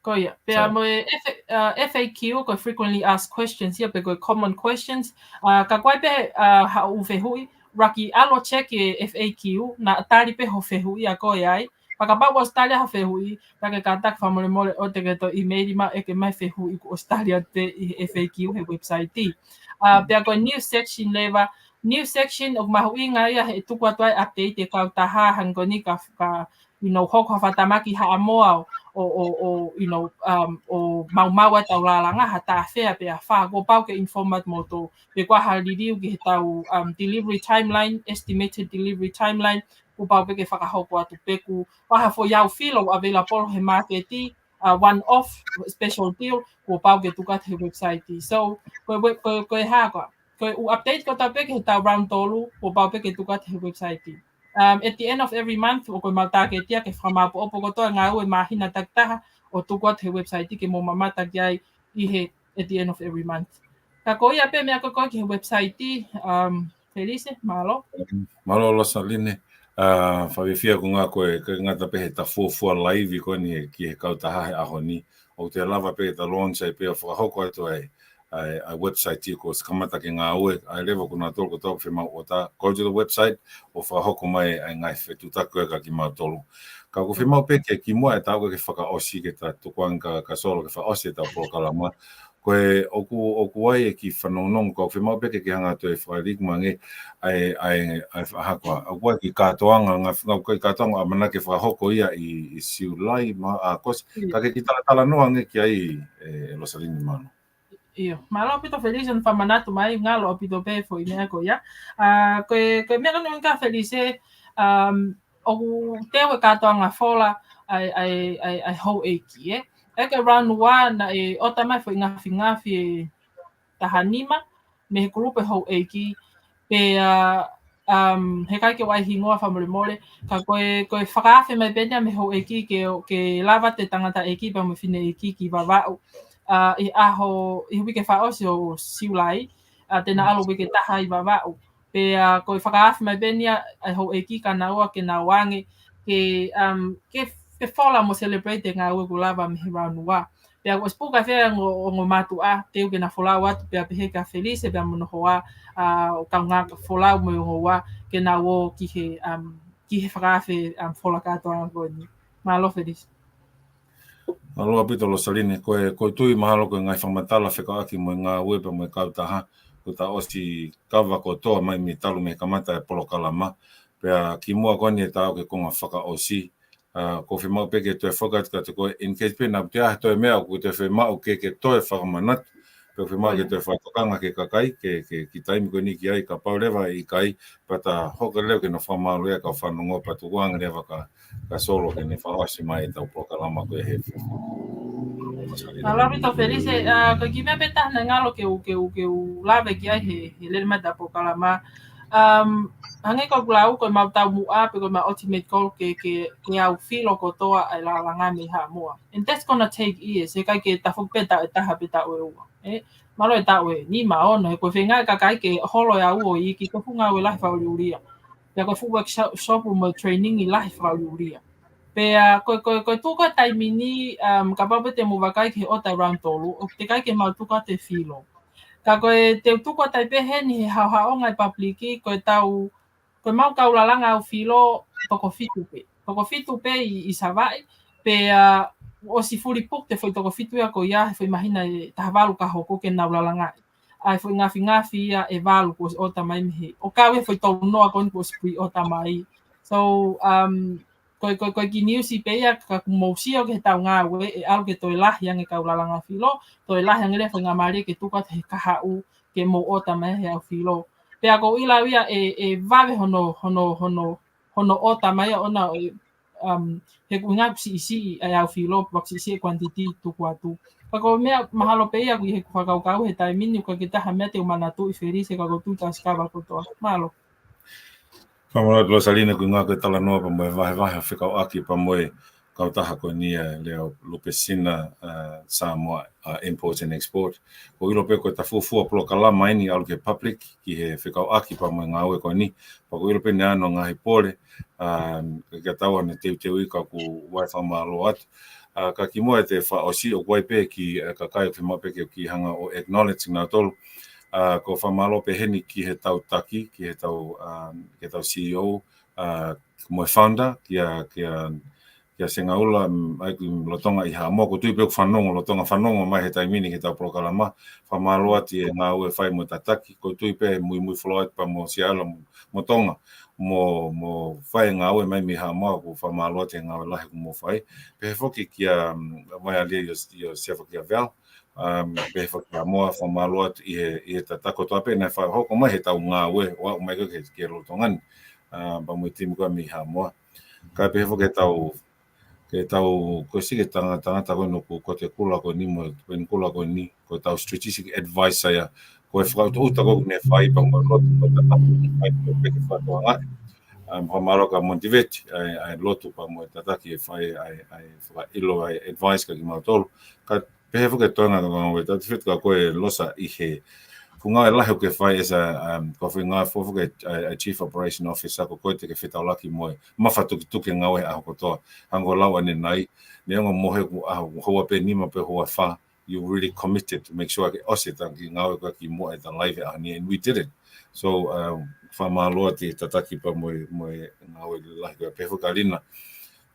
Ko ia. Pea mo e F-, uh, F A Q, ko e frequently asked questions ia, pe ko e common questions. Uh, ka ko e pē, uh, haʻo ʻū fehuʻi, ʻuluaki ʻalu ʻo check e F A Q, naʻa tali pē hoʻo fehuʻi ʻa koe ai. Pea kapau ʻosi tali hoʻo fehuʻi, pea ke kātaki fakamolemole ʻo te ke toe email mai ʻeke mai fehuʻi kuo ʻosi tali atu pē ʻi he F A Q he website. Uh, pea ko e new section leva, new section ʻoku mahuʻinga ia he tuku atu ai update e kautaha hangē ko eni ka, ka, you know, hoko ha fakatamaki Haʻamoa ʻo, ʻo, ʻo, you know, um, ʻo maumau ʻa e tau lālanga ha taʻu ʻe fā pe ʻe fā, kuo pau ke inform atu moutolu. Pe ko e hā e liliu ki he tau, um, delivery timeline, estimated delivery timeline, kuo pau pē ke fakahoko atu pe ko e hā e foʻi au filo available he maketi, uh, one off special deal, kuo pau ke tuku atu he website. So, ko e we-, ko e, ko e hā koā, ko e ʻū update kotoa pē ki he tau round tolu, kuo pau pē ke tuku atu he website. Um, at the end of every month, ʻoku mau target ia ke fakamāʻopoʻopo kotoa e ngāue māhina takitaha ʻo tuku atu he website ke mou mamata ki ai ʻi he at the end of every month. Ka ko ia pē meʻa ko ē ki he website, um, Felice, mālō. Mālō Losaline. Uh, fakafiefia ko e ngata pē he ta fuofua live ko eni he, ki he kautaha he ʻaho ni. ʻOku te lava pē ta launch ai pē ʻo fakahoko atu ai ʻa e, ʻa e website ko ē ʻosi kamata ke ngāue, ʻa e leva ko ē nautolu kotoa ʻoku fiemaʻu ʻo ta go to the website ʻo fakahoko mai ʻa e ngaahi fetuʻutaki ko ē kia kimautolu. Ka ʻoku fiemaʻu pē ke kimuʻa e tau ke fakaʻosi ke ta tukuange kia, kia Solo ke fakaʻosi e tau polokalama. Ko e ʻoku, ʻoku ʻi ai e kiʻi fanongonongo, ʻoku fiemaʻu pē ke ke hanga atu ʻo fakaliliu mai ange ʻa e, ʻa e, ʻa e faʻahinga ko ē. ʻOku ʻi ai e kiʻi kātoanga, ngaahi, ngaahi, kiʻi kātoanga ʻamanaki ke fakahoko ia ʻi, ʻi Siulai mo ʻAokosi. ʻIo. Ka ke kiʻi talatalanoa ange ki ai, ē, Losalini, mālō. ʻIo, mālō ʻaupito Felise hono fakamanatu mai, ngalo ʻaupito pē foʻi meʻa ko ia. ʻA, ko e, ko e meʻa ko eni ka Felise, um, ʻoku teu e kātoanga fola ʻa e, ʻa e, ʻa e, ʻa e houʻeiki, ē. ʻA ia ko e round ua naʻe ʻota mai foʻi ngafingafi ʻe taha nima mei he kulupu houʻeiki, pea, um, heʻikai ke u ʻai hingoa fakamolemole, ka ko e, ko e fakaafe mai pē ia mei he houʻeiki ke, ke lava ʻa e tangataʻeiki pea mo e fineʻeiki ki Vavaʻu, ʻa, ʻi he ʻaho, ʻi he uike fakaʻosi ʻo Siulai, ʻa, te na ʻalu uike taha ʻi Vavaʻu. Pea ko e fakaafe mai pē ia ʻa e houʻeiki kia naua ke nau ō ange ke, um, ke, ke fola mo celebrate e ngāue kuo lava mei he round ua. Pea kuo ʻosi puka fea ongo, ongo mātuʻa, teu ke na folau atu pea pehē kia Felise pea mo hono hoa, ʻa, ʻo kaungā folau mo e ongo ua ke nau ō ki he, um, ki he fakaafe, um, fola kātoanga ko eni. Mālō Felise. Mālō ʻaupito Losalini, ko e, ʻoku ou tui mahalo ko e ngaahi fakamatala fekauʻaki mo e ngāue pea mo e kautaha, kuo ta ʻosi kava kotoa mai mei talu mei he kamata e polokalama, pea kimuʻa ko eni ʻe ta ō ki he konga fakaʻosi, ʻa, ʻoku fiemaʻu pē ke toe foki atu kiate koe, in case pē naʻa ʻoku toe ʻi ai ha toe meʻa ʻoku toe fiemaʻu ke, ke toe fakamanatu, pe ʻoku fiemaʻu ke toe fakatokanga ki he kakai, ke, ke, ki he taimi ko eni ki ai, kapau leva ʻe ʻikai, pea ta hoko leva ke nau fakamālō ʻa e kau fanongo pea tuku ange leva kia, kia Solo ke ne fakaʻosi mai ʻetau polokalama ko ē he. Mālō ʻaupito Felise, ʻa, ko e kiʻi meʻa pē taha naʻe ngalo ke u, ke u, ke u lave ki ai he, he lele mai ʻetau polokalama. Um, hangē ko ʻeku lau ko e maʻu taumuʻa pe ko e maʻu ultimate goal ke, ke, ke ʻaufilo kotoa ʻa e lalanga mei Haʻamoa. And that's gonna take years, heʻikai ke tafoki pē taʻu ʻe taha pe taʻu ʻe ua. Ē, mahalo ʻe taʻu ʻe nima ono, he ko e feinga e kakai ke holo ʻa e ʻū ʻo e iiki, ko e fuʻu ngāue lahi fakaʻuliʻulia. Pea ko e fuʻu workshop mo e training ʻi lahi fakaʻuliʻulia. Pea ko, ko, ko e tuku ʻa e taimi ni, um, kapau pē te mou vakai ki he ʻota round tolu, ʻoku teʻeki ai ke mau tuku atu e filo. Ka ko e te u tuku atu ai pē heni he haʻohaʻonga e public, ko e tau, ko e mau kau lalanga ʻaufilo toko fitu pē. Toko fitu pē ʻi, ʻi Savaiʻi, pea, ʻa, ʻosi fully booked e foʻi toko fitu ia ko ia he foʻi māhina ʻe taha valu ka hoko ke nau lalangaʻi. ʻA e foʻi ngafingafi ia ʻe valu kuo ʻosi ʻota mai mei he. ʻO kau e foʻi tolu noa ko eni kuo ʻosi pre-ʻota mai. So, um, ko e, ko e, ko e kiʻi niusi pē ia ka kuo mou sio ki he tau ngāue ʻe ʻalu ke toe lahi ange kau lalanga filo, toe lahi ange leva e faingamālie ke tuku atu he kahaʻu ke mou ʻota mai he ʻaufilo. Pea ʻoku ou ʻilo au ia ʻe, ʻe vave hono, hono, hono, hono ʻota mai ʻa ʻona ʻo e, um, he ʻoku ʻuhinga ʻoku siʻisiʻi ʻa e ʻaufilo, ʻoku siʻisiʻi e quantity tuku atu. Ka ko e meʻa mahalo pē ia ʻoku ʻi heʻeku fakakaukau he taimi ni, ʻoku ʻikai ke ʻi ai ha meʻa te u manatuʻi Felise ka ʻoku ou tui ta ʻosi kava kotoa. Mālō. Fakamālō atu Losalini, ko e ʻuhinga ko e talanoa pea mo e vahevahe ʻo e fekauʻaki pea mo e kautaha ko eni ʻa e Leo Lupesina, ʻa, Samoa, ʻa, Import and Export. ʻOku ou ʻilo pē ko e taha fuofua polokalama eni ʻalu ki he public, ki he fekauʻaki pea mo e ngāue ko eni. Pea ʻoku ou ʻilo pē naʻe ʻi ai hono ngaahi pole, ʻa, ke tau ʻanai teuteuʻi ka ʻoku ou fakamālō atu. ʻA, ka kimuʻa ʻete fakaʻosi ʻoku ʻi ai pē kiʻi, ʻa, kakai ʻoku fiemaʻu pē ke u kiʻi hanga ʻo acknowledge kinautolu. ʻA, ʻoku ou fakamālō pē heni ki he tau taki, ki he tau, ʻa, ki he tau C E O, ʻa, mo e founder, kia, kia, kia Sengaula, mm, ʻa ia ʻoku lolotonga ʻi Haʻamoa, ʻoku ou tui pē ʻoku fanongo, lolotonga fanongo mai he taimi ni ki heʻetau polokalama, fakamālō atu ʻi he ngāue ʻoku fai mo e tataki, ʻoku ou tui pē muimui folau atu pea mo Siaola mo, mo Tonga, mo, mo fai e ngāue mai mei Haʻamoa, ʻoku fakamālō atu ʻi he ngāue lahi ʻoku mou fai. Pehē foki kia, mm, Vaialia ʻio, ʻio Siafa kia Val, um, pehē foki kia Haʻamoa, fakamālō atu ʻi he, ʻi he tataki kotoa pē naʻe fakahoko mai heʻetau ngāue, ʻo aʻu mai ko ē ki he, ki he lolotonga ni, ʻa, pea mo e timi ko ē mei Haʻamoa. Kae pehē foki heʻetau, heʻetau, ko e siʻi tangata, tangata ko eni ʻoku ko e kula ko eni mo e peni kula ko eni, ko ʻetau strategic advisor ia, ko e fakaʻutoʻuta ko ē ʻoku ne fai pea mo e lotu ko e tataki ʻoku fai ko ē pē ke fakatokangaʻi. Um, fakamālō kia Montiveti, ʻa e, ʻa e lotu pea mo e tataki ʻe fai, ʻa e, ʻa e fakaʻilo, ʻa e advice kia kimautolu. Kae pehē foki e toenga ko e ngāue tataki atu ka ko e Losa ʻi he fuʻu ngāue lahi ʻoku ke fai as a, um, ko e foʻi ngāue foki ʻa e, ʻa e Chief Operation Officer ko koe te ke fetaulaki mo e mafatukituki ngāue ʻaho kotoa. Hangē ko e lau ʻanenai, neongo mo he ʻoku ʻaho, houa pē nima pe houa fā, you really committed to make sure ke ʻosi ʻeta kiʻi ngāue ko ē kimuʻa ʻeta live ʻaho ni, and we did it. So, um, fakamālō atu ʻi he tataki pea mo e, mo e ngāue lahi ko ē. Pehē foki kia Lina,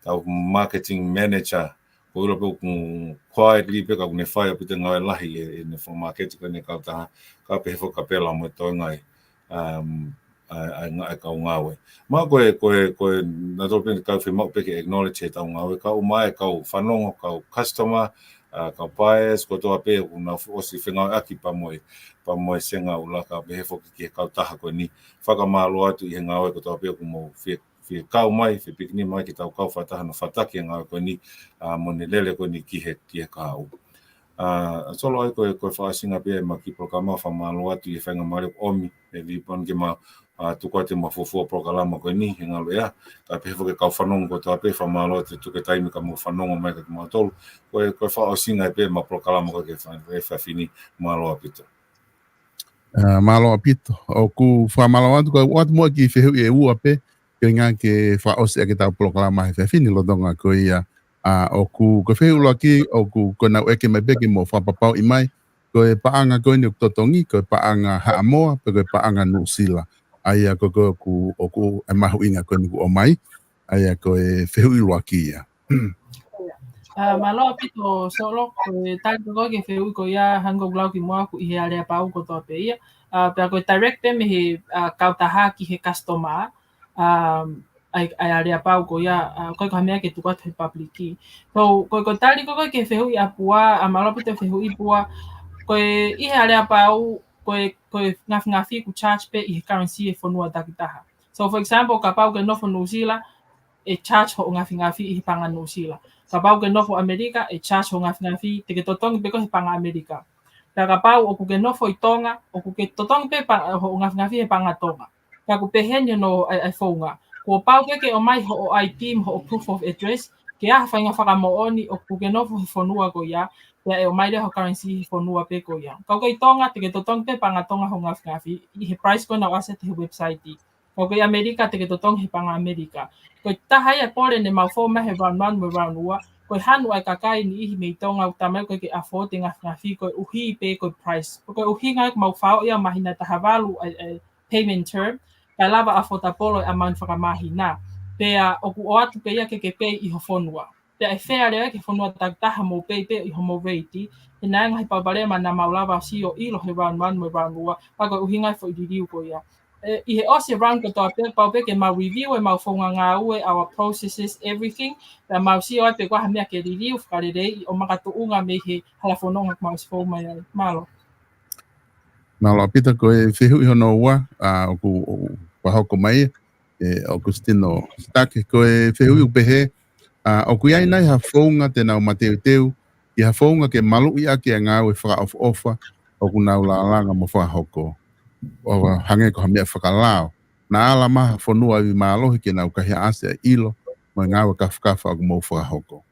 ʻetau marketing manager, ʻilo pē ʻoku quietly pē ka ʻoku ne fai ʻaupito e ngāue lahi ʻi he, ʻi he foʻi māketi ko eni e kautaha, ka pehē foki ka pela mo e toenga ʻa e, um, ʻa e, ʻa e ngā-, ʻa e kau ngāue. Mahalo ko e, ko e, ko e, naʻa tau pehē kau fiemaʻu pē ke acknowledge ʻetau ngāue, kau mai, kau fanongo, kau customer, ʻa, kau buyers, kotoa pē ʻoku nau ʻosi fengāueʻaki pea mo e, pea mo e Sengaula, ka pehē foki ki he kautaha ko eni. Fakamālō atu ʻi he ngāue kotoa pē ʻoku mou fie, fie kau mai, fie pikinima mai ke tau kau fakataha ʻo fataki e ngāue ko eni, ʻa, mo ʻene lele ko eni ki he, ki he kahaʻu. ʻA, Solo, ʻa ia ko e, ko e fakaʻosinga pē ia ʻema kiʻi polokalama, fakamālō atu ʻi he faingamālie ʻoku ʻomi ʻe Vipon ke ma, ʻa, tuku atu ʻema fuofua polokalama ko eni he ngaluʻea. Ka pehē foki ki he kau fanongo kotoa pē, fakamālō atu tuku e taimi ka mou fanongo mai kiate kimautolu. Ko e, ko e fakaʻosinga pē ia ʻema polokalama ko ē ki he efiafi ni, mālō ʻaupito. ʻA, mālō ʻaupito. ʻOku fakamālō atu, ka ʻoatu muʻa e kiʻi fehuʻi ʻe ua pē, ke ngā ke fakaʻosi ʻaki ʻetau polokalama he efiafi ni lolotonga ko ia, ʻa, ʻoku, ko e fehuʻi ʻuluaki, ʻoku, ko ʻenau ʻeke mai pē ke mou fakapapauʻi mai, ko e paʻanga ko eni ʻoku totongi, ko e paʻanga Haʻamoa, pe ko e paʻanga Nuʻusila. ʻA ia ko, ko, ʻoku, ʻoku ʻi ai e mahuʻinga ko eni ʻoku ʻomai, ʻa ia ko e fehuʻi ʻuluaki ia. ʻA, mālō ʻaupito Solo, ko e tali ko ē ki he fehuʻi ko ia hangē ko ʻeku lau kimuʻa ʻoku ʻi he aleapau kotoa pē ia. ʻA, pea ko e direct pē mei he, ʻa, kautaha ki he customer, ʻa, ʻa e, ʻa e aleapau ko ia, ʻa, ʻoku ʻikai ko ha meʻa ke tuku atu he public. So, ko, ko e tali ko ē ki he fehuʻi ʻa Pua, ʻa, mālō ʻaupito e fehuʻi Pua, ko e ʻi he aleapau, ko e, ko e ngafingafi ʻoku charge pē ʻi he currency e fonua takitaha. So, for example, kapau ʻoku ke nofo Nuʻusila, ʻe charge hoʻo ngafingafi ʻi he paʻanga Nuʻusila. Kapau ʻoku ke nofo ʻAmelika, ʻe charge hoʻo ngafingafi, te ke totongi pē koe he paʻanga ʻAmelika. Pea kapau ʻoku ke nofo ʻi Tonga, ʻoku ke totongi pē pa-, hoʻo ngafingafi he paʻanga Tonga. Ka ʻoku pehē ni hono ʻai, ʻai founga. Kuo pau ke ke ʻomai hoʻo I D mo hoʻo proof of address, ke ʻi ai ha faʻahinga fakamoʻoni ʻoku ke nofo he fonua ko ia, pea ʻe ʻomai leva hoʻo currency he fonua pē ko ia. Ka ʻoku ke ʻi Tonga, te ke totongi pē paʻanga Tonga hoʻo ngafingafi, ʻi he price ko ē naʻa ku ʻasi atu he website. Ka ʻoku ke ʻi ʻAmelika te ke totongi he paʻanga ʻAmelika. Ko e taha ia e pole ne mau fou mai he round one mo e round ua. Ko e hanu ʻa e kakai ʻe niʻihi mei Tonga ʻoku talamai ʻoku ʻikai ke afford e ngafingafi koeʻuhi pē ko e price. Ko e ʻuhinga ia ʻoku mau fao ia māhina ʻe taha valu ʻa e, ʻa e payment term. Kae lava ʻo affordable e amount fakamāhina. Pea ʻoku ʻoatu pē ia ke ke pay ʻi ho fonua. Pea ʻe fair leva ki he fonua takitaha mo pay pē ʻi homou rate. He naʻe ngaahi palopalema naʻa mau lava ʻo sio ʻilo he round one mo e round ua. Pea ko e ʻuhinga e foʻi liliu ko ia. ʻE, ʻi he ʻosi e round kotoa pē, pau pē ke mau review ʻemau founga ngāue, our processes, everything. Pea mau sio ai pe ko e hā e meʻa ke liliu, fakaleleiʻi ʻo makatuʻunga mei he hala fononga ʻoku mau ʻosi fou mai ai. Mālō. Mālō ʻaupito, ko e fehuʻi hono ua, ʻa, ʻoku, ʻoku fakahoko mai, ʻe, ʻa Augustino Sitake, ko e fehuʻi ʻoku pehē, ʻa, ʻoku ʻi ai nai ha founga te nau mateuteu, ʻi ha founga ke maluʻi ʻaki ʻa e ngāue fakaʻofoʻofa, ʻoku nau lālanga mo fakahoko. ʻO hangē ko ha meʻa fakalao. Naʻa ala mai ha fonua ivi mālohi ke nau kaihaʻasi ʻa e ʻilo, mo e ngāue kafakafa ʻoku mou fakahoko.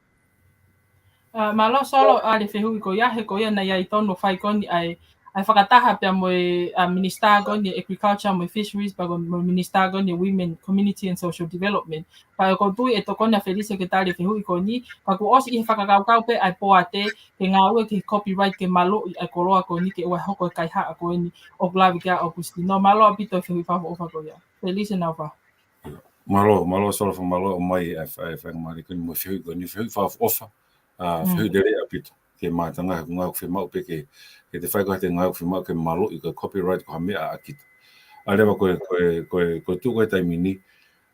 ʻA, mālō Solo, ʻa, ʻa e fehuʻi ko ia, he ko ia naʻe ʻi ai tonu ʻo fai ko eni ʻa e, ʻa e fakataha pea mo e, ʻa, Minisitā ko eni Agriculture mo e Fisheries, pea ko e mo e Minisitā ko eni Women, Community and Social Development. Pea ʻoku ou tui ʻe tokoni ʻa Felise ke tali e fehuʻi ko eni, ka kuo ʻosi ʻi he fakakaukau pē ʻa e poate, ke ngāue ki he copyright ke maluʻi ʻa e koloa ko eni ke ʻoua ʻe hoko e kaihaʻa ko eni ʻoku lave ki ai ʻa Augustino. Mālō ʻaupito e fehuʻi fakaʻofoʻofa ko ia. Felise Naufa. Mālō, mālō Solo, fakamālō ʻaupito ʻa e, ʻa e faingamālie ko eni mo e fehuʻi ko eni, fehuʻi fakaʻofoʻofa, ʻa, fehuʻi lelei ʻaupito. Ke mātanga, he ʻoku ou fiemaʻu pē ke, ke te fai ko ha ngāue ʻoku fiemaʻu ke maluʻi ko e copyright ko ha meʻa ʻa kita. ʻA leva ko e, ko e, ko e, ko e tuʻu ko ē taimi ni,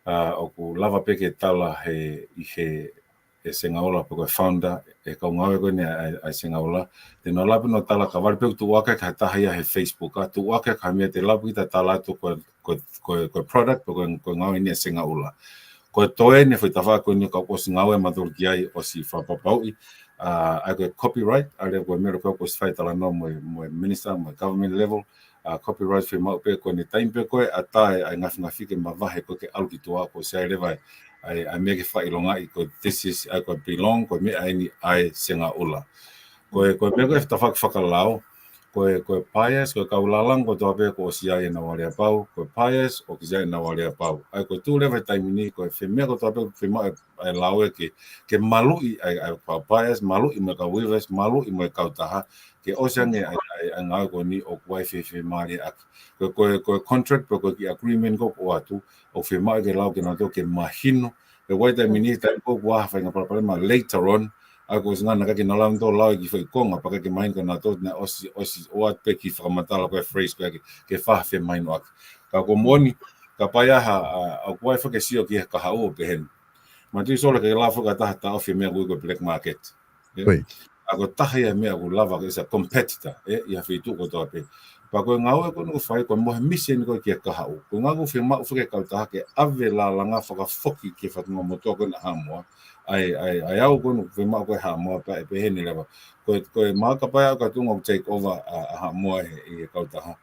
ʻa, ʻoku lava pē ke tala he, ʻi he, ʻe Sengaula pe ko e founder, ʻe kau ngāue ko eni ʻa, ʻa, ʻa Sengaula. Te nau lava pē ʻo tala ka vale pē ʻoku tuʻu ake ki ha taha ia he Facebook, ʻa tuʻu ake ki ha meʻa te lava pē kita tala atu ko e, ko e, ko e, ko e product, pe ko e, ko e ngāue eni ʻa Sengaula. Ko e toe eni foʻi tafaʻaki ko eni ka ʻosi ngāue mautolu ki ai ʻosi fakapapauʻi, ʻa, ʻa ko e copyright, ʻa leva ko e meʻa ko ē ʻosi fai talanoa mo e, mo e minister, mo e government level, ʻa, copyright fiemaʻu pē ko eni taimi pē ko ē ʻa tae ʻa e ngafingafi ke mavahe ko ē ke ʻalu ki tuʻa ko ē ʻosi ʻi ai leva ʻa e, ʻa e meʻa ke fakaʻilongaʻi ko e this is, ʻa ko e belong, ko e meʻa eni ʻa Sengaula. Ko e, ko e meʻa ko ē tafaʻaki fakalao, ko e, ko e buyers, ko e kau lālanga kotoa pē kuo ʻosi ʻi ai ʻenau aleapau, ko e buyers, ʻoku ʻosi ʻi ai ʻenau aleapau. ʻAi ko e tuʻu leva he taimi ni, ko e fiemaʻu kotoa pē, fiemaʻu ʻa e, ʻa e lao ē ke, ke maluʻi ʻa e, ʻa e kau buyers, maluʻi mo e kau weavers, maluʻi mo e kautaha, ke ʻosi ange ʻa e, ʻa e, ʻa e ngāue ko eni ʻoku ʻi ai e fiemālie ʻaki. Ko e, ko e, ko e contract pe ko e kiʻi agreement ko ē ʻoku ʻoatu, ʻoku fiemaʻu ke lau ke nau tō ke mahino, pe ʻoku ʻi ai e taimi ni, taimi ko ē ʻoku ʻi ai ha faʻahinga palopalema later on, ʻA ko e singana ka ke na lau tō lau ki fai konga, pea ka ke mahino ka na tō na ʻosi, ʻosi ʻoatu pē ki he fakamatala ko e phrase pē ke, ke faha femahinoʻaki. Ka ko e moʻoni, kapau ʻe ʻi ai ha, ʻa, ʻa, ko e fai ke sio ki he kahaʻu ʻo pehē ni. Manatuʻi Solo ke lava fakaʻatā ha taʻofi meʻa ko e black market. ʻIo. ʻA ko e taha ia meʻa ʻoku lava ke ʻi ai ha competitor, ʻe, ʻi ha feituʻu kotoa pē. Pea ko e ngāue ko eni ʻoku fai ko e mo e misi eni ko e ki he kahaʻu. Ko e ngāue ʻoku fiemaʻu fakaekautaha ke ʻave lālanga fakafoki ki he fatunga motuʻa ko ena Haʻamoa. ʻA e, ʻa e, ʻa e ʻaho ko ena ʻoku fiemaʻu ko e Haʻamoa pea ʻe pehē ni leva. Ko e, ko e maaka pea ʻoku tuʻunga ʻoku take over ʻa, ʻa Haʻamoa ʻi he, ʻi he kautaha.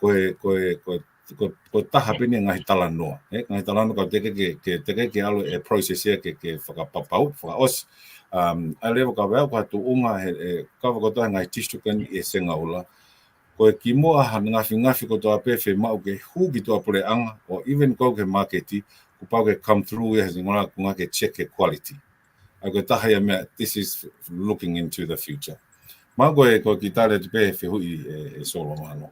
Ko e, ko e, ko e, ko e, ko e taha pē eni e ngaahi talanoa. ʻE, ngaahi talanoa ka te ke, ke, ke, te ke ke ʻalu e process ia ke, ke fakapapau, fakaʻosi. Um, ʻa e leva ka vea, ko ha tuʻunga he, ʻe, ka vakotoa he ngaahi district eni ʻe sengaula. Ko e kimuʻa ha ngafingafi kotoa pē fiemaʻu ke hū ki tuʻapuleʻanga, or even ko e ke maketi, kuo pau ke come through ia he sengaula kuo ngāue ke check he quality. ʻA ko e taha ia meʻa, this is looking into the future. Mahalo ko e, ko e kiʻi tali atu pē he fehuʻi ʻe, ʻe Solo, mālō.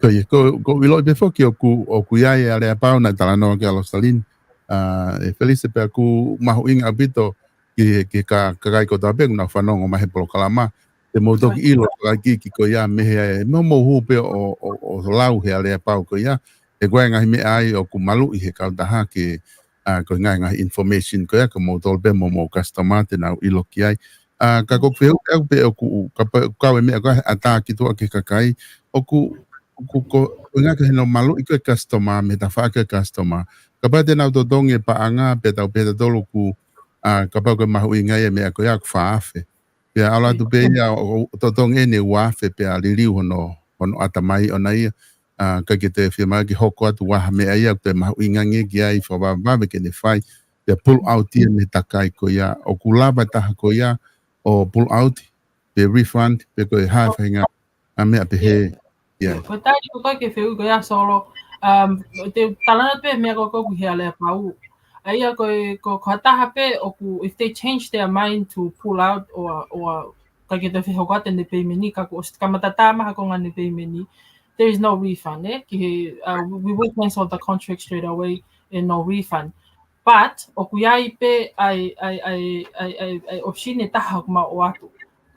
Ko ia, ko, ko e ʻilo pē foki ʻoku, ʻoku ʻi ai e aleapau naʻe talanoa ki ai ʻa Losalini, ʻa, ʻe Felise pea ʻoku mahuʻinga ʻaupito ki, ki he ka, kakai kotoa pē ʻoku nau fanongo mai he polokalama. Te mou toki ʻilo, fakaikiiki ko ia mei he, mou mou hū pē ʻo, ʻo, ʻo lau he aleapau ko ia. ʻE ko e ngaahi meʻa ia ʻoku maluʻi he kautaha ke, ʻa, ko e ngaahi, ngaahi information ko ia, ko moutolu pē mo, mo e customer te nau ʻilo ki ai. ʻA, ka ko e fehuʻi ʻaʻaku pē ʻoku, kapau, kau e meʻa ko e ʻatā ki tuʻa ki he kakai, ʻoku, ʻoku ko, ko e ngaahi ka hino maluʻi ko e customer, mei he tafaʻaki ko e customer. Kapau te nau totongi e paʻanga, pea tau pehē ʻe tautolu ʻoku, ʻa, kapau ko e mahuʻinga ia e meʻa ko ia ʻoku fā afe. Pea ʻalu atu pē ia ʻo, ʻo totongi ʻene ua afe pea liliu hono, hono ʻatamai ʻona ia. ʻA, ʻikai ke te fiemaʻu ke hoko atu ha meʻa ia ʻoku te mahuʻinga ange ki ai fakavavevave ke ne fai. Pea pull out ia mei he takai ko ia. ʻOku lava taha ko ia ʻo pull out, pe refund, pe ko e hā e faʻahinga ʻa e meʻa pehē. ʻIo. Ko e tali ko ē ki he fehuʻi ko ia Solo, um, te u talanoa pē meʻa ko ē ʻoku ʻi he aleapau. ʻA ia ko e, ko, ko ha taha pē ʻoku, if they change their mind to pull out or, or ʻikai ke toe fehoko atu ʻene payment ni, ka kuo ʻosi kamata tā mai ha konga ʻene payment ni, there is no refund, ʻe? Ki he, uh, we, we will cancel the contract straight away and no refund. But, ʻoku ʻi ai pē ʻa e, ʻa e, ʻa e, ʻa e, ʻa e, ʻa e option ʻe taha ʻoku mau ʻoatu.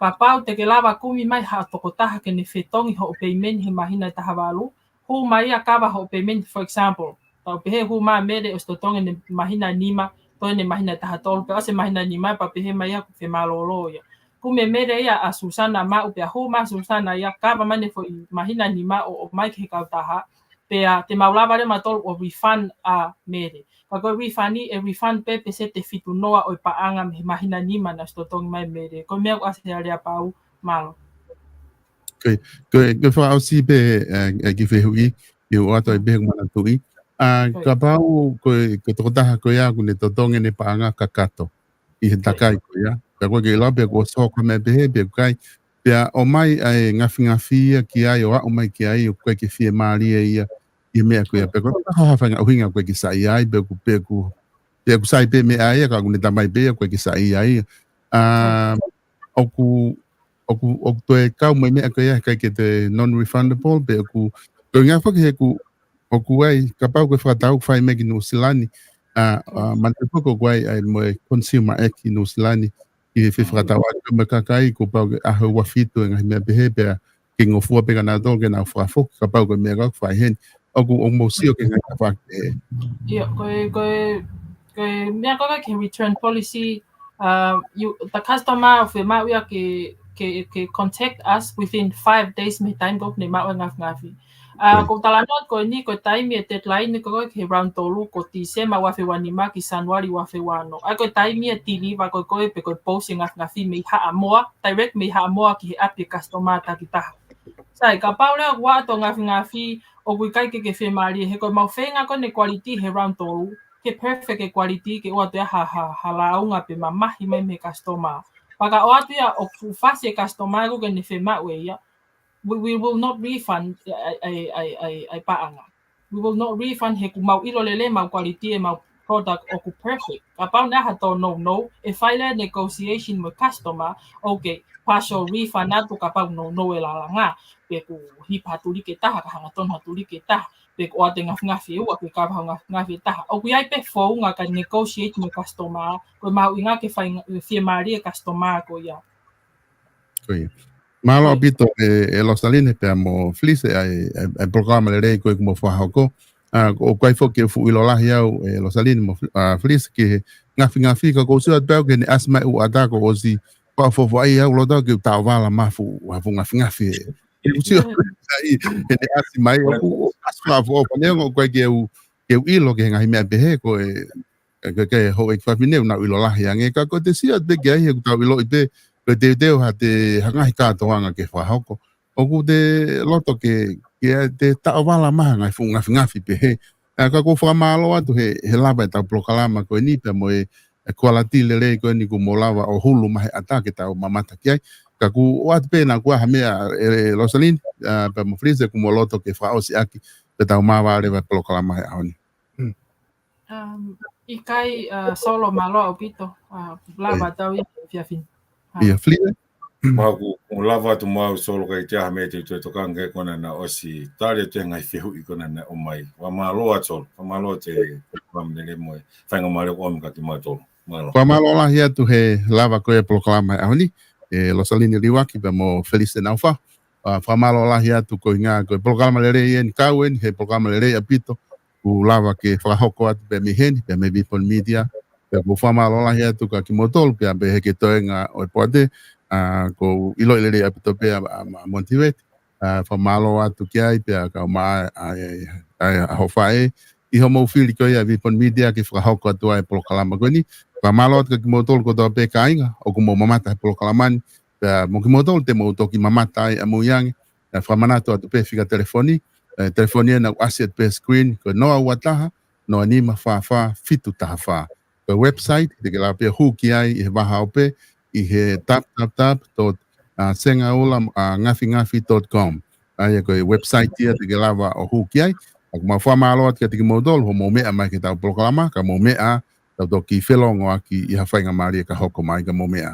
Kapau te ke lava kumi mai ha tokotaha ke ne fetongi hoʻo payment he māhina ʻe taha valu, hū mai ia kava hoʻo payment, for example, tau pehē hū mai Mele ʻosi totongi ʻene māhina ʻe nima, toe ʻene māhina ʻe taha tolu, pea ʻosi e māhina ʻe nima, pea pehē mai ia ʻoku femālōlō ia. Kumi ʻe Mele ia ʻa Susana maʻu pea hū mai ʻa Susana ia kava mai ʻene foʻi māhina ʻe nima ʻo, ʻomai ki he kautaha, pea te mau lava leva mautolu ʻo refund ʻa Mele. Ka ko e refund ʻe refund pē pēseti ʻe fitu noa ʻo e paʻanga mei he māhina ʻe nima naʻe ʻosi totongi mai ʻe Mele. Ko e meʻa ʻoku ʻasi he aleapau, mālō. Ko e, ko e, ko e fakaʻosi pē, ʻe, ʻe ki he fehuʻi, ʻi he ʻoatu ai pē he manatuʻi. ʻA, kapau ko e, ko e tokotaha ko ia ʻoku ne totongi ʻene paʻanga kakato ʻi he takai ko ia. Pea ʻoku ʻikai ke ʻilo pe kuo ʻosi hoko e meʻa pehē, pe ʻikai. Pea ʻomai ʻa e ngafingafi ia ki ai, ʻo aʻu mai ki ai, ʻoku ʻikai ke fiemālie ia ʻi he meʻa ko ia. Pea ko e hā ha faʻahinga ʻuhinga ʻoku ʻikai ke saiʻia ai, pe ʻoku, pe ʻoku, pe ʻoku sai pē meʻa ia, ka ʻoku ne tā mai pē ia, ʻoku ʻikai ke saiʻia ia. ʻA, ʻoku, ʻoku, ʻoku toe kau mai meʻa ko ia, ʻikai ke toe non-refundable, pe ʻoku, ko e ʻuhinga foki he ʻoku, ʻoku ʻi ai, kapau ko e fakatau ʻoku fai mai ki Nuʻu Sila ni, ʻa, ʻa, manatuʻi foki ʻoku ʻi ai, ʻa e mo e Consumer Act ʻi Nuʻu Sila ni, ʻi he fefakatauʻaki mo e kakai, kuo pau ke ʻaho ua fitu e ngaahi meʻa pehē, pea ke ngofua pē kia nautolu ke nau fakafoki, kapau ko e meʻa ko ē ʻoku fai heni. ʻOku, ʻoku mou sio ki he ngaahi tafaʻaki pehē. ʻIo, ko e, ko e, ko e meʻa ko ē ki he return policy, uh, you, the customer ʻoku fiemaʻu ia ke, ke, ke contact us within five days mei he taimi ko ē ʻoku ne maʻu e ngafingafi. Uh, ko e talanoa ko eni, ko e taimi e deadline ko ē ki he round tolu, ko Tīsema ua afe ua nima ki Sānuali ua afe ua ono. ʻA ia ko e taimi e deliver ko ē ko ē pe ko e post e ngafingafi mei Haʻamoa, direct mei Haʻamoa ki he ʻapi e customer takitaha. Sai, kapau leva ʻoku ʻoatu e ngafingafi, ʻoku ʻikai ke ke fiemālie, he ko e mau feinga ko eni e quality he round tolu, ke perfect e quality, ke ʻoatu ia ha, ha, ha lāunga pe mamahi mai mei he customer. Pea ka ʻoatu ia ʻoku fuʻu fasi e customer ʻoku ʻikai ke ne fiemaʻu ʻe ia, we, we will not refund ʻa e, ʻa e, ʻa e, ʻa e, ʻa e paʻanga. We will not refund he ʻoku mau ʻilo lelei ʻemau quality ʻemau product ʻoku perfect. Kapau naʻe ʻi ai ha tō nounou, ʻe fai leva e negotiation mo e customer, okay, partial refund atu kapau nounou e lālanga, pe ʻoku hipa ha tuliki ʻe taha, ka hangatonu ha tuliki ʻe taha. pe ko e ʻoatu e ngafingafi ʻe ua, pe ko e kava hoʻo ngafingafi ʻe taha. ʻOku ʻi ai pē founga ke negotiate mo e customer, ko e mahuʻinga ke fai nga-, fiemālie e customer ko ia. Ko ia. Mālō ʻaupito ē, ʻe Losaline pea mo Felise ʻa e, ʻa e, ʻa e polokalama lelei ko ē kuo mou fakahoko. ʻA, ʻoku ʻikai foki ke u fuʻu ʻilo lahi au ē Losaline mo Fel-, ʻa, Felise ki he ngafingafi ka ʻoku ou sio atu pē au ki heʻene ʻasi mai ʻū ʻata kuo ʻosi fakaʻofoʻofaʻia au loto ke u taʻovala mai ha fuʻu, ha fuʻu ngafingafi ē. ʻOku ou sio atu pē au ki heʻene ʻasi mai ʻoku ʻasi fakaʻofoʻofa neongo ʻoku ʻikai ke u, ke u ʻilo ki he ngaahi meʻa pehē ko e, ē, ke, ke houʻeiki fafine ʻoku nau ʻilo lahi ange ka ko e te sio atu pē ki ai he ʻoku tau ʻiloʻi pē, ko e teuteu ha te, ha ngaahi kātoanga ke fakahoko. ʻOku te loto ke, ke te taʻovala mai ha ngaahi fuʻu ngafingafi pehē. ʻA, ka ʻoku ou fakamālō atu he, he lava ʻetau polokalama ko eni pea mo e, e kualiti lelei ko eni kuo mou lava ʻo hulu mai he ʻata ke tau mamata ki ai. Ka ʻoku ou ʻoatu pē naʻa ʻoku ʻi ai ha meʻa ē, ē Losaline, ʻa, pea mo Felise ʻoku mou loto ke fakaʻosi ʻaki pea tau māvae leva e polokalama he ʻaho ni. Um, ʻikai, ʻa, Solo mālō ʻaupito, ʻa, lava ʻetau ʻi he efiafi ni. ʻA. ʻIa, Felise? Mau ku, ku lava atu mau Solo ka ʻi ai ha meʻa te u toe tokanga ki ai ko ena naʻe ʻosi tali atu e ngaahi fehuʻi ko ena naʻe ʻomai. Fakamālō atu Solo, fakamālō atu e polokalama lelei mo e faingamālie kuo ʻomi kia kimautolu. Mālō. Fakamālō lahi atu he lava ko ē e polokalama he ʻaho ni, ē Losaline Liuaki pea mo Felise Naufau. ʻA, fakamālō lahi atu ko e ʻuhinga ko e polokalama lelei eni kau eni he polokalama lelei ʻaupito kuo lava ke fakahoko atu pē mei heni, pē mei Vipon Media. Pea ʻoku ou fakamālō lahi atu kia kimoutolu pea pehē ki he toenga ʻo e poate, ʻa, ʻoku ou ʻiloʻi lelei ʻaupito pē ʻa, ʻa, ʻa Motivate. ʻA, fakamālō atu ki ai pea kau mai ʻa, ʻa, ʻa, ʻa hoʻo faʻē ʻi hoʻomou fili ko ia ʻa Vipon Media ke fakahoko atu ai e polokalama ko eni. Fakamālō atu kia kimoutolu kotoa pē kāinga ʻoku mou mamata he polokalama ni. Pea mo kimoutolu te mou toki mamata ai ʻamui ange. ʻA, fakamanatu atu pē fika telefoni, ē, telefoni ē naʻa ku ʻasi atu pē screen, ko e noa ua taha, noa nima fā fā, fitu taha fā. Ko e website, te ke lava pē ʻo hū ki ai ʻi he vahaʻa ope, ʻi he w w w dot sengaula ngafingafi dot com. ʻA ia ko e website ia te ke lava ʻo hū ki ai. ʻOku mau fakamālō atu kiate kimoutolu, hoʻomou meʻa mai ki heʻetau polokalama, ka mou meʻa, tau toki felongoaki ʻi ha faingamālie ka hoko mai ka mou meʻa.